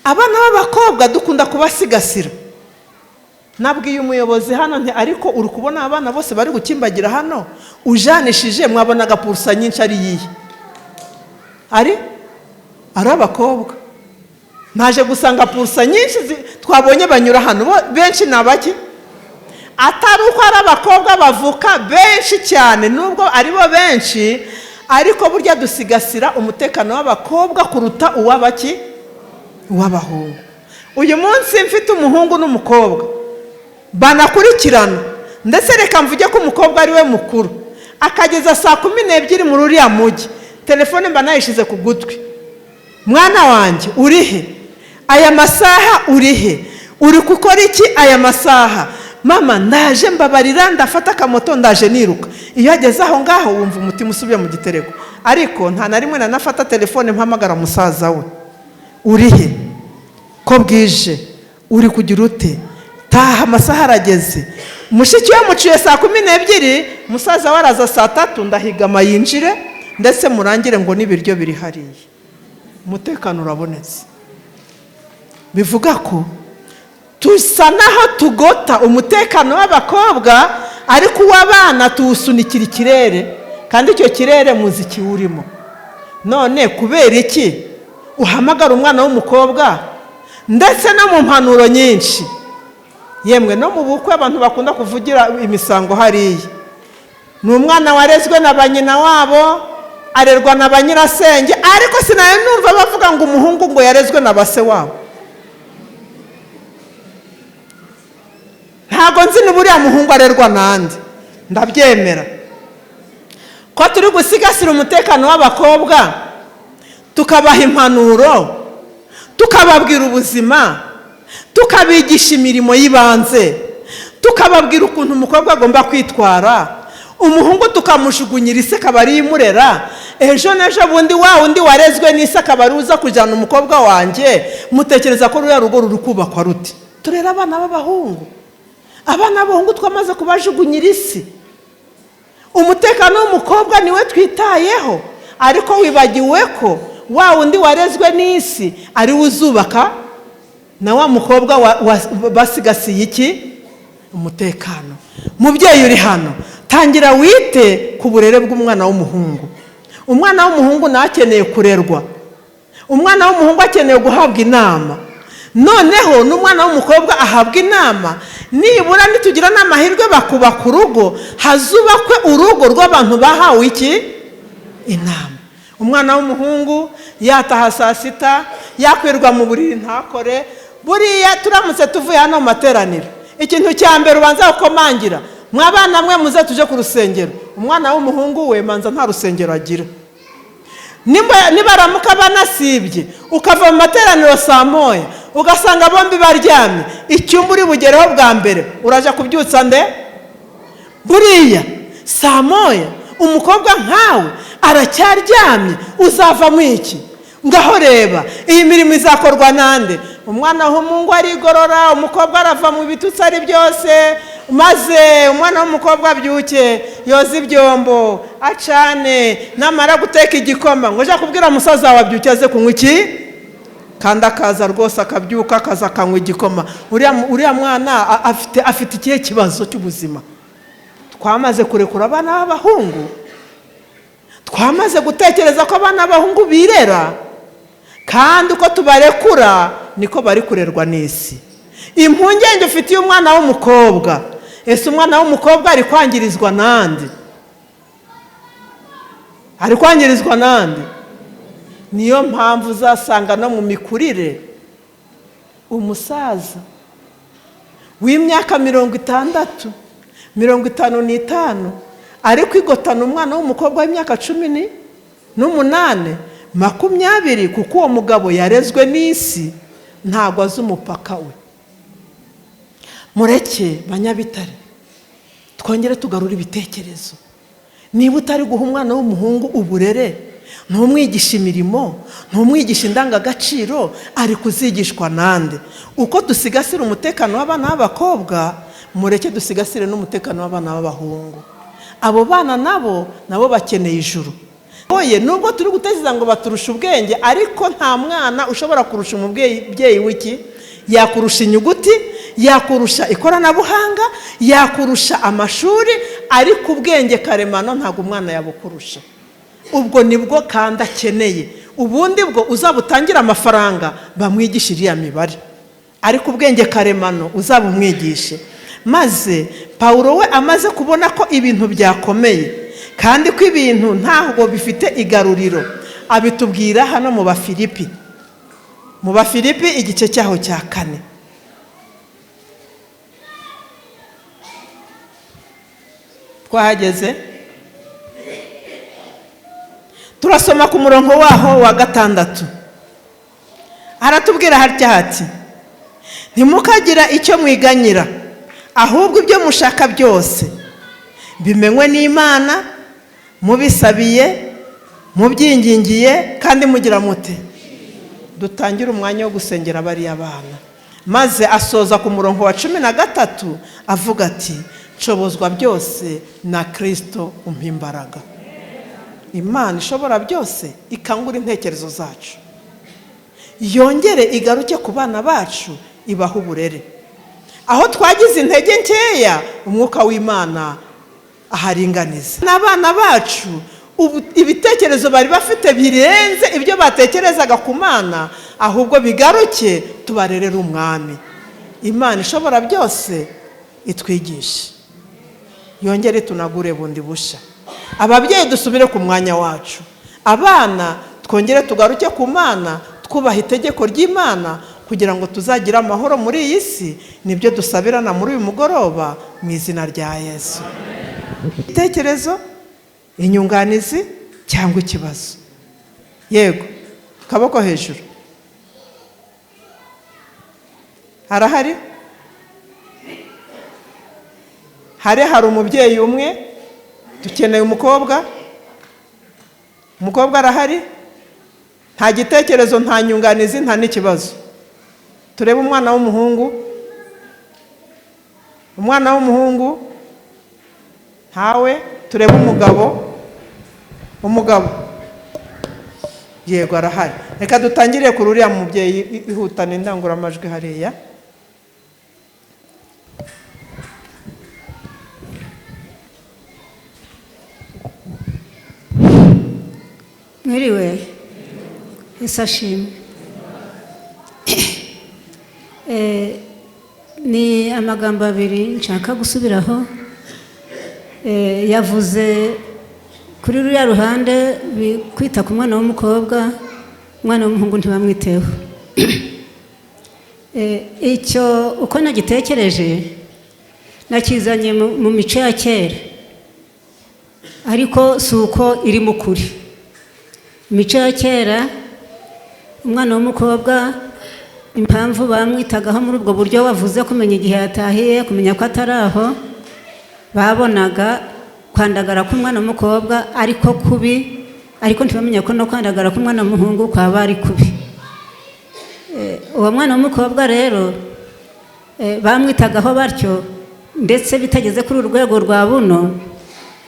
abana b'abakobwa dukunda kubasigasira. Nabwiye umuyobozi hano nti: "Ariko uri kubona abana bose bari gukimbagira hano, ujanishije mwabonaga purusa nyinshi ari iyihe?" Ari abakobwa. Naje gusanga purusa nyinshi twabonye banyura hano benshi ni abaki? Atari uko ari abakobwa bavuka benshi cyane, nubwo ari bo benshi, ariko burya dusigasira umutekano w'abakobwa kuruta uw'abaki? Uw'abahungu. Uyu munsi mfite umuhungu n'umukobwa banakurikirana, ndetse reka mvuge ko umukobwa ari we mukuru, akageza saa 12 muri uriya mujyi, telefone mba nayishyize ku gutwi: "Mwana wanjye, uri he aya masaha? Uri he? Uri gukora iki aya masaha?" "Mama, ndaje, mbabarira, ndafata akamoto, ndaje niruka." Iyo ageze aho ngaho wumva umutima usubiye mu gitereko. Ariko nta na rimwe nanafata telefone mpamagara musaza we: "Uri he ko bwije?" Uri kugira ute? Taha, amasaha arageze. Mushiki we muciye 12:00, musaza we araza 3:00, ndahigama yinjire ndetse murangire ngo n'ibiryo biri hariya. Umutekano urabonetse. Bivuga ko tusa naho tugota umutekano w'abakobwa, ariko uw'abana tuwusunikira ikirere, kandi icyo kirere muzi kiwurimo. None kubera iki uhamagara umwana w'umukobwa? Ndetse no mu mpanuro nyinshi, yemwe no mu bukwe abantu bakunda kuvugira imisango hariya, ni umwana warezwe na ba nyina wabo, arerwa na ba nyirasenge, ariko sinayo numva bavuga ngo umuhungu ngo yarezwe na ba se wabo. Ntabwo nzi niba uriya muhungu arerwa nande. Ndabyemera ko turi gusigasira umutekano w'abakobwa, tukabaha impanuro, tukababwira ubuzima, tukabigisha imirimo y'ibanze, tukababwira ukuntu umukobwa agomba kwitwara, umuhungu tukamujugunyira ise akaba ari imurera, ejo n'ejo bundi wa undi warezwe n'ise akaba ari uza kujyana umukobwa wanjye. Mutekereza ko ruriya rugo ruri kubakwa ruti? Turera abana b'abahungu, abana b'abahungu twamaze kubajugunyira isi. Umutekano w'umukobwa niwe twitayeho, ariko wibagiwe ko wa wundi warezwe n'isi ari we uzubaka na wa mukobwa basigasiye iki? Umutekano. Mubyeyi uri hano, tangira wite ku burere bw'umwana w'umuhungu. Umwana w'umuhungu nawe akeneye kurerwa, umwana w'umuhungu akeneye guhabwa inama. Noneho n'umwana w'umukobwa ahabwa inama. Nibura nitugira n'amahirwe bakubaka urugo, hazubakwe urugo rw'abantu bahawe iki? Inama. Umwana w'umuhungu yataha 6:00, yakwirwa mu buriri ntakore. Buriya turamutse tuvuye hano mu materaniro, ikintu cya mbere ubanza gukomangira, mwabana mwe muze tuje ku rusengero. Umwana w'umuhungu we manza nta rusengero agira. Nibaramuka banasibye, ukava mu materaniro 1:00, ugasanga bombi baryamye, icyumba uri bugereho bwa mbere uraja kubyutsa nde? Buriya 1:00 umukobwa nkawe aracyaryamye, uzavamo iki? Ngaho reba iyi mirimo izakorwa nande? Umwana w'umuhungu arigorora, umukobwa arava mu bitutsi ari byose, maze umwana w'umukobwa abyuke yoza ibyombo, acane, namara guteka igikoma ngo uje kubwira musaza wawe abyuke aze kunywa iki? Kandi akaza rwose akabyuka akaza akanywa igikoma. Uriya mwana afite ikihe kibazo cy'ubuzima? Twamaze kurekura abana b'abahungu, twamaze gutekereza ko abana b'abahungu birera, kandi uko tubarekura niko bari kurerwa n'isi. Impungenge ufitiye umwana w'umukobwa, ese umwana w'umukobwa ari kwangirizwa nande? Ari kwangirizwa nande? Niyo mpamvu uzasanga no mu mikurire umusaza w'imyaka 60, 55 ari kwigotana umwana w'umukobwa w'imyaka 18, 20, kuko uwo mugabo yarezwe n'isi, ntabwo azi umupaka we. Mureke Banyabitare twongere tugarure ibitekerezo. Niba utari guha umwana w'umuhungu uburere, ntumwigisha imirimo, ntumwigisha indangagaciro, ari kuzigishwa nande? Uko dusigasira umutekano w'abana b'abakobwa, mureke dusigasire n'umutekano w'abana b'abahungu. Abo bana nabo bakeneye ijuru. Oye, nubwo turi gutekereza ngo baturusha ubwenge, ariko nta mwana ushobora kurusha umubyeyi w'iki? Yakurusha inyuguti, yakurusha ikoranabuhanga, yakurusha amashuri, ariko ubwenge karemano ntabwo umwana yabukurusha. Ubwo nibwo kandi akeneye. Ubundi bwo uzabutangira amafaranga bamwigisha iriya mibare, ariko ubwenge karemano uzabumwigishe. Maze Pawulo we amaze kubona ko ibintu byakomeye kandi ko ibintu ntabwo bifite igaruriro, abitubwira hano mu Bafilipi. Mu Bafilipi igice cyaho cya 4. Twahageze, turasoma ku murongo waho wa 6. Aratubwira hatya hati: ntimukagira icyo mwiganyira, ahubwo ibyo mushaka byose bimenywe n'Imana, mubisabiye, mubyingingiye, kandi mugira mute. Dutangire umwanya wo gusengera bariya bana, Maze asoza ku murongo wa 13 avuga ati: "Nshobozwa byose na Kirisito umpa imbaraga." Imana ishobora byose ikangura intekerezo zacu, yongere igaruke ku bana bacu, ibaha uburere. Aho twagize intege nkeya, umwuka w'Imana aharinganiza. N'abana bacu ibitekerezo bari bafite birenze ibyo batekerezaga ku Mana, ahubwo bigaruke tubarerere Umwami. Imana ishobora byose itwigishe, yongere tunagure bundi busha. Ababyeyi dusubire ku mwanya wacu, abana twongere tugaruke ku Mana, twubaha itegeko ry'Imana kugira ngo tuzagire amahoro muri iyi si. Nibyo dusabirana muri uyu mugoroba mu izina rya Yesu. Igitekerezo, inyunganizi cyangwa ikibazo? Yego, kaboko hejuru. Harahari hari umubyeyi umwe, dukeneye umukobwa. Umukobwa arahari? Nta gitekerezo, nta nyunganizi, nta n'ikibazo. Turebe umwana w'umuhungu. Umwana w'umuhungu ntawe. Turebe umugabo. Umugabo yego arahari. Reka dutangire kuri uriya mubyeyi, ihutana indangururamajwi hariya. Mwiriwe, Yesu ashimwe. Ni amagambo abiri nshaka gusubiraho. Yavuze kuri ruriya ruhande kwita ku mwana w'umukobwa, umwana w'umuhungu ntibamwiteho. Icyo uko nagitekereje nakizanye mu mico ya kera, ariko si uko iri mu kuri. Imico ya kera, umwana w'umukobwa impamvu bamwitagaho muri ubwo buryo bavuze, kumenya igihe yatahiye, kumenya ko atari aho, babonaga kwandagara k'umwana w'umukobwa ariko kubi, ariko ntibamenye ko no kwandagara k'umwana w'umuhungu kwaba ari kubi. Uwo mwana w'umukobwa rero bamwitagaho batyo, ndetse bitageze kuri urwego rwa buno,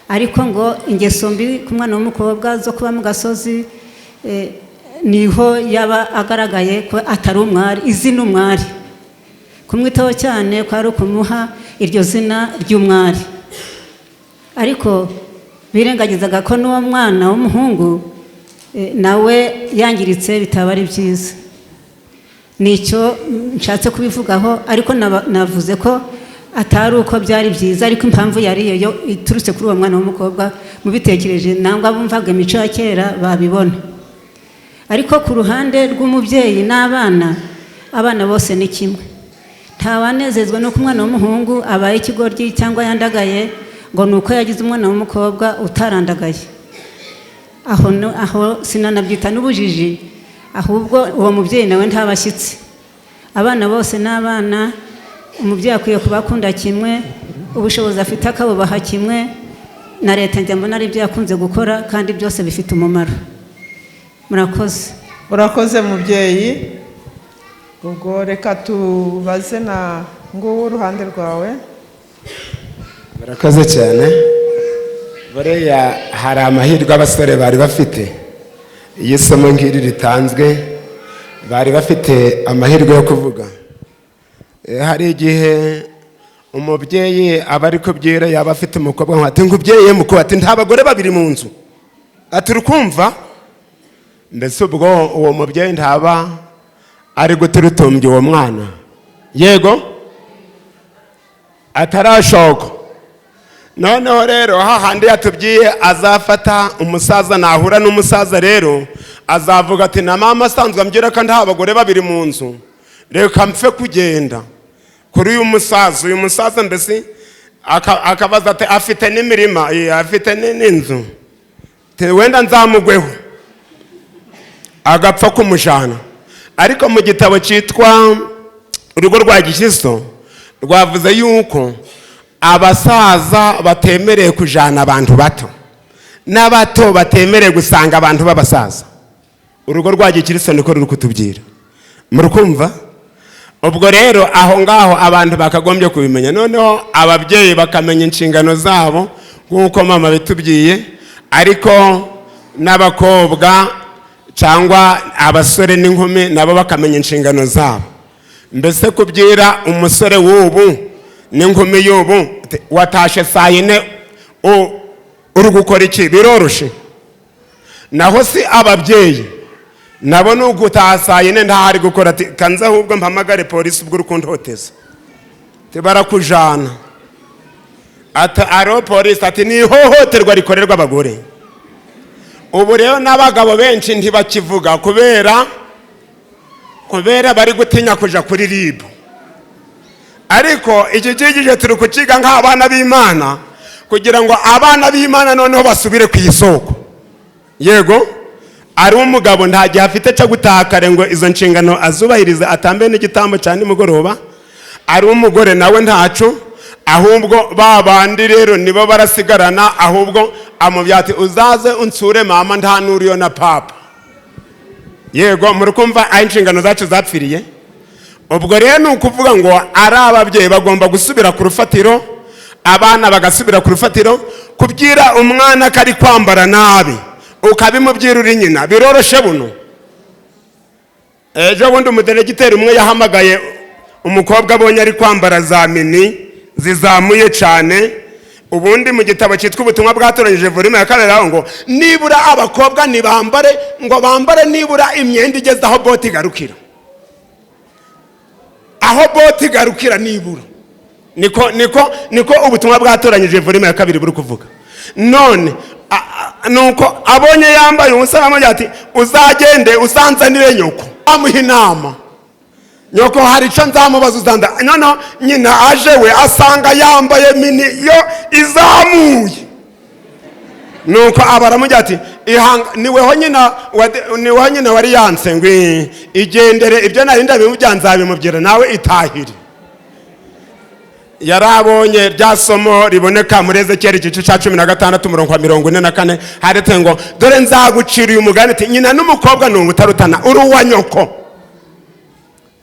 ariko ngo ingeso mbi ku mwana w'umukobwa zo kuba mu gasozi, niho yaba agaragaye ko atari umwari, izina umwari. Kumwitaho cyane kwari ukumuha iryo zina ry'umwari, ariko birengagizaga ko n'uwo mwana w'umuhungu nawe yangiritse bitaba ari byiza. Nicyo nshatse kubivugaho, ariko navuze ko atari uko byari byiza, ariko impamvu yari yo iturutse kuri uwo mwana w'umukobwa. Mubitekereje nangwa bumvaga imico ya kera babibona. Ariko ku ruhande rw'umubyeyi n'abana, abana bose ni kimwe. Ntawanezezwa nuko umwana w'umuhungu abaye ikigoryi cyangwa yandagaye ngo nuko yagize umwana w'umukobwa utarandagaye. Aho sinanabyita n'ubujiji, ahubwo uwo mubyeyi nawe ntabashyitsi. Abana bose n'abana, umubyeyi akwiye kubakunda kimwe, ubushobozi afite akabubaha kimwe, na leta njya mbona ari ibyo yakunze gukora kandi byose bifite umumaro. Murakoze. Urakoze mubyeyi. Ubwo reka tubaze na nguwo uruhande rwawe. Murakoze cyane. Buriya hari amahirwe abasore bari bafite. Iyo isomo ngiri ritanzwe bari bafite amahirwe yo kuvuga. Hari igihe umubyeyi aba ari kubyira, yaba afite umukobwa ati ngubyeyi muko, ati nta bagore babiri mu nzu, ati urukumva. Mbese ubwo uwo mubyeyi ntaba ari guturutumbya uwo mwana? Yego, atarashoka. Noneho rero hahandi yatubwiye azafata umusaza, nahura n'umusaza rero azavuga ati na mama asanzwe ambwira ko nta bagore babiri mu nzu, reka mpfe kugenda kuri uyu musaza. Uyu musaza mbese akabaza ati afite n'imirima, afite n'inzu, wenda nzamugweho, agapfa kumujana. Ariko mu gitabo cyitwa Urugo rwa Gikristo rwavuze yuko abasaza batemereye kujana abantu bato, n'abato batemereye gusanga abantu b'abasaza. Urugo rwa Gikristo niko ruri kutubwira. Murukumva? Ubwo rero aho ngaho abantu bakagombye kubimenya, noneho ababyeyi bakamenya inshingano zabo nk'uko mama bitubwiye, ariko n'abakobwa cyangwa abasore n'inkumi nabo bakamenya inshingano zabo. Mbese kubyira umusore w'ubu n'inkumi y'ubu watashe saa yine uri gukora iki, biroroshe. Naho si ababyeyi nabo ni ugutaha saa yine ntahari gukora, ati kanze ahubwo mpamagare polisi ubwo uri kuntoteza, barakujana. Ati aro polisi, ati ni ihohoterwa rikorerwa abagore. Ubu rero n'abagabo benshi ntibakivuga kubera bari gutinya kuja kuri RIB. Ariko iki cyigisho turi kukiga nk'abana b'Imana, kugira ngo abana b'Imana noneho basubire ku isoko. Yego, ari umugabo nta gihe afite cyo gutaha kare ngo izo nshingano azubahirize, atambe n'igitambo cya nimugoroba. Ari umugore nawe ntacu, ahubwo ba bandi rero nibo barasigarana, ahubwo amubwira ati uzaze unsure mama, nta nuriyo na papa. Yego, muri kumva aho inshingano zacu zapfiriye. Ubwo rero ni ukuvuga ngo ari ababyeyi bagomba gusubira ku rufatiro, abana bagasubira ku rufatiro. Kubwira umwana ko ari kwambara nabi ukabimubwira uri nyina biroroshe buno. Ejo bundi umudiregiteri umwe yahamagaye umukobwa abonye ari kwambara za mini zizamuye cyane. Ubundi mu gitabo cyitwa Ubutumwa Bwatoranyije volume ya 2 aho ngo nibura abakobwa ntibambare, ngo bambare nibura imyenda igeze aho bote igarukira, aho bote igarukira nibura. Niko niko niko Ubutumwa Bwatoranyije volume ya 2 buri kuvuga. None nuko abonye yambaye ubusa, aramubwira ati uzagende usanzanire nyoko, amuha inama, nyoko hari icyo nzamubaza uzanda. Noneho nyina aje we asanga yambaye mini yo izamuye, nuko aba aramubwira ati niweho nyina niweho nyina wari yanse ngo igendere, ibyo nari ndabimubwira nzabimubwira, nawe itahire. Yarabonye rya somo riboneka muri Ezekiyeli igice cya 16 umurongo wa 44, handitse ngo dore nzagucira uyu mugani, ati nyina n'umukobwa ni ubutarutana, uri uwa nyoko.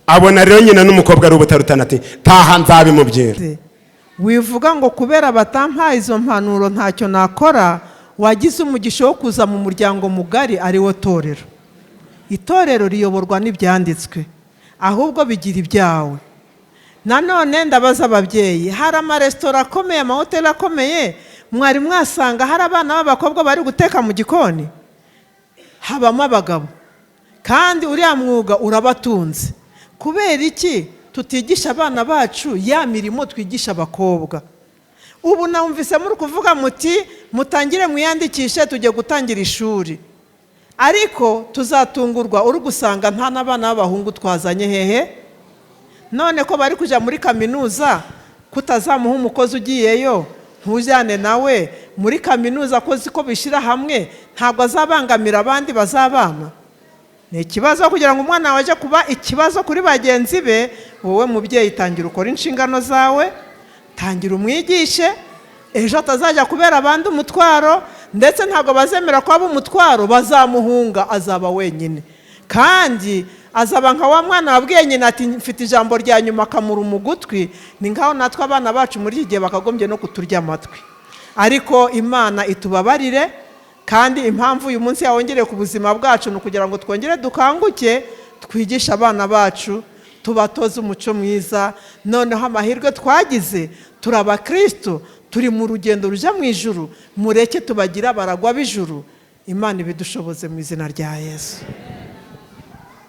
Abona rero nyina n'umukobwa ari ubutarutana, ati taha nzabimubwira. Wivuga ngo kubera batampaye izo mpanuro ntacyo nakora. Wagize umugisha wo kuza mu muryango mugari ari wo torero. Itorero riyoborwa n'ibyanditswe, ahubwo bigira ibyawe. Nanone ndabaza ababyeyi, hari amaresitora akomeye, amahoteli akomeye, mwari mwasanga hari abana b'abakobwa bari guteka mu gikoni? Habamo abagabo, kandi uriya mwuga urabatunze. Kubera iki tutigisha abana bacu ya mirimo twigisha abakobwa? Ubu namvise muri kuvuga muti mutangire mwiyandikishe tujye gutangira ishuri, ariko tuzatungurwa uri gusanga nta n'abana b'abahungu twazanye hehe. None ko bari kujya muri kaminuza, kutazamuha umukozi ugiyeyo ntujyane nawe muri kaminuza, ko ko bishyira hamwe ntabwo azabangamira abandi bazabana. Ni ikibazo kugira ngo umwana wawe ajye kuba ikibazo kuri bagenzi be. Wowe mubyeyi tangira ukore inshingano zawe, tangira umwigishe, ejo atazajya kubera abandi umutwaro. Ndetse ntabwo bazemera ko aba umutwaro, bazamuhunga, azaba wenyine. Kandi azaba nka wa mwana wabwiye nyina ati mfite ijambo rya nyuma, akamura umugutwi. Ni nkaho natwe abana bacu muri iki gihe bakagombye no kuturya amatwi. Ariko Imana itubabarire, kandi impamvu uyu munsi yawongereye ku buzima bwacu ni ukugira ngo twongere dukanguke, twigishe abana bacu, tubatoze umuco mwiza. Noneho amahirwe twagize, turi abakristo, turi mu rugendo rujya mu ijuru, mureke tubagire abaragwa b'ijuru. Imana ibidushoboze mu izina rya Yesu.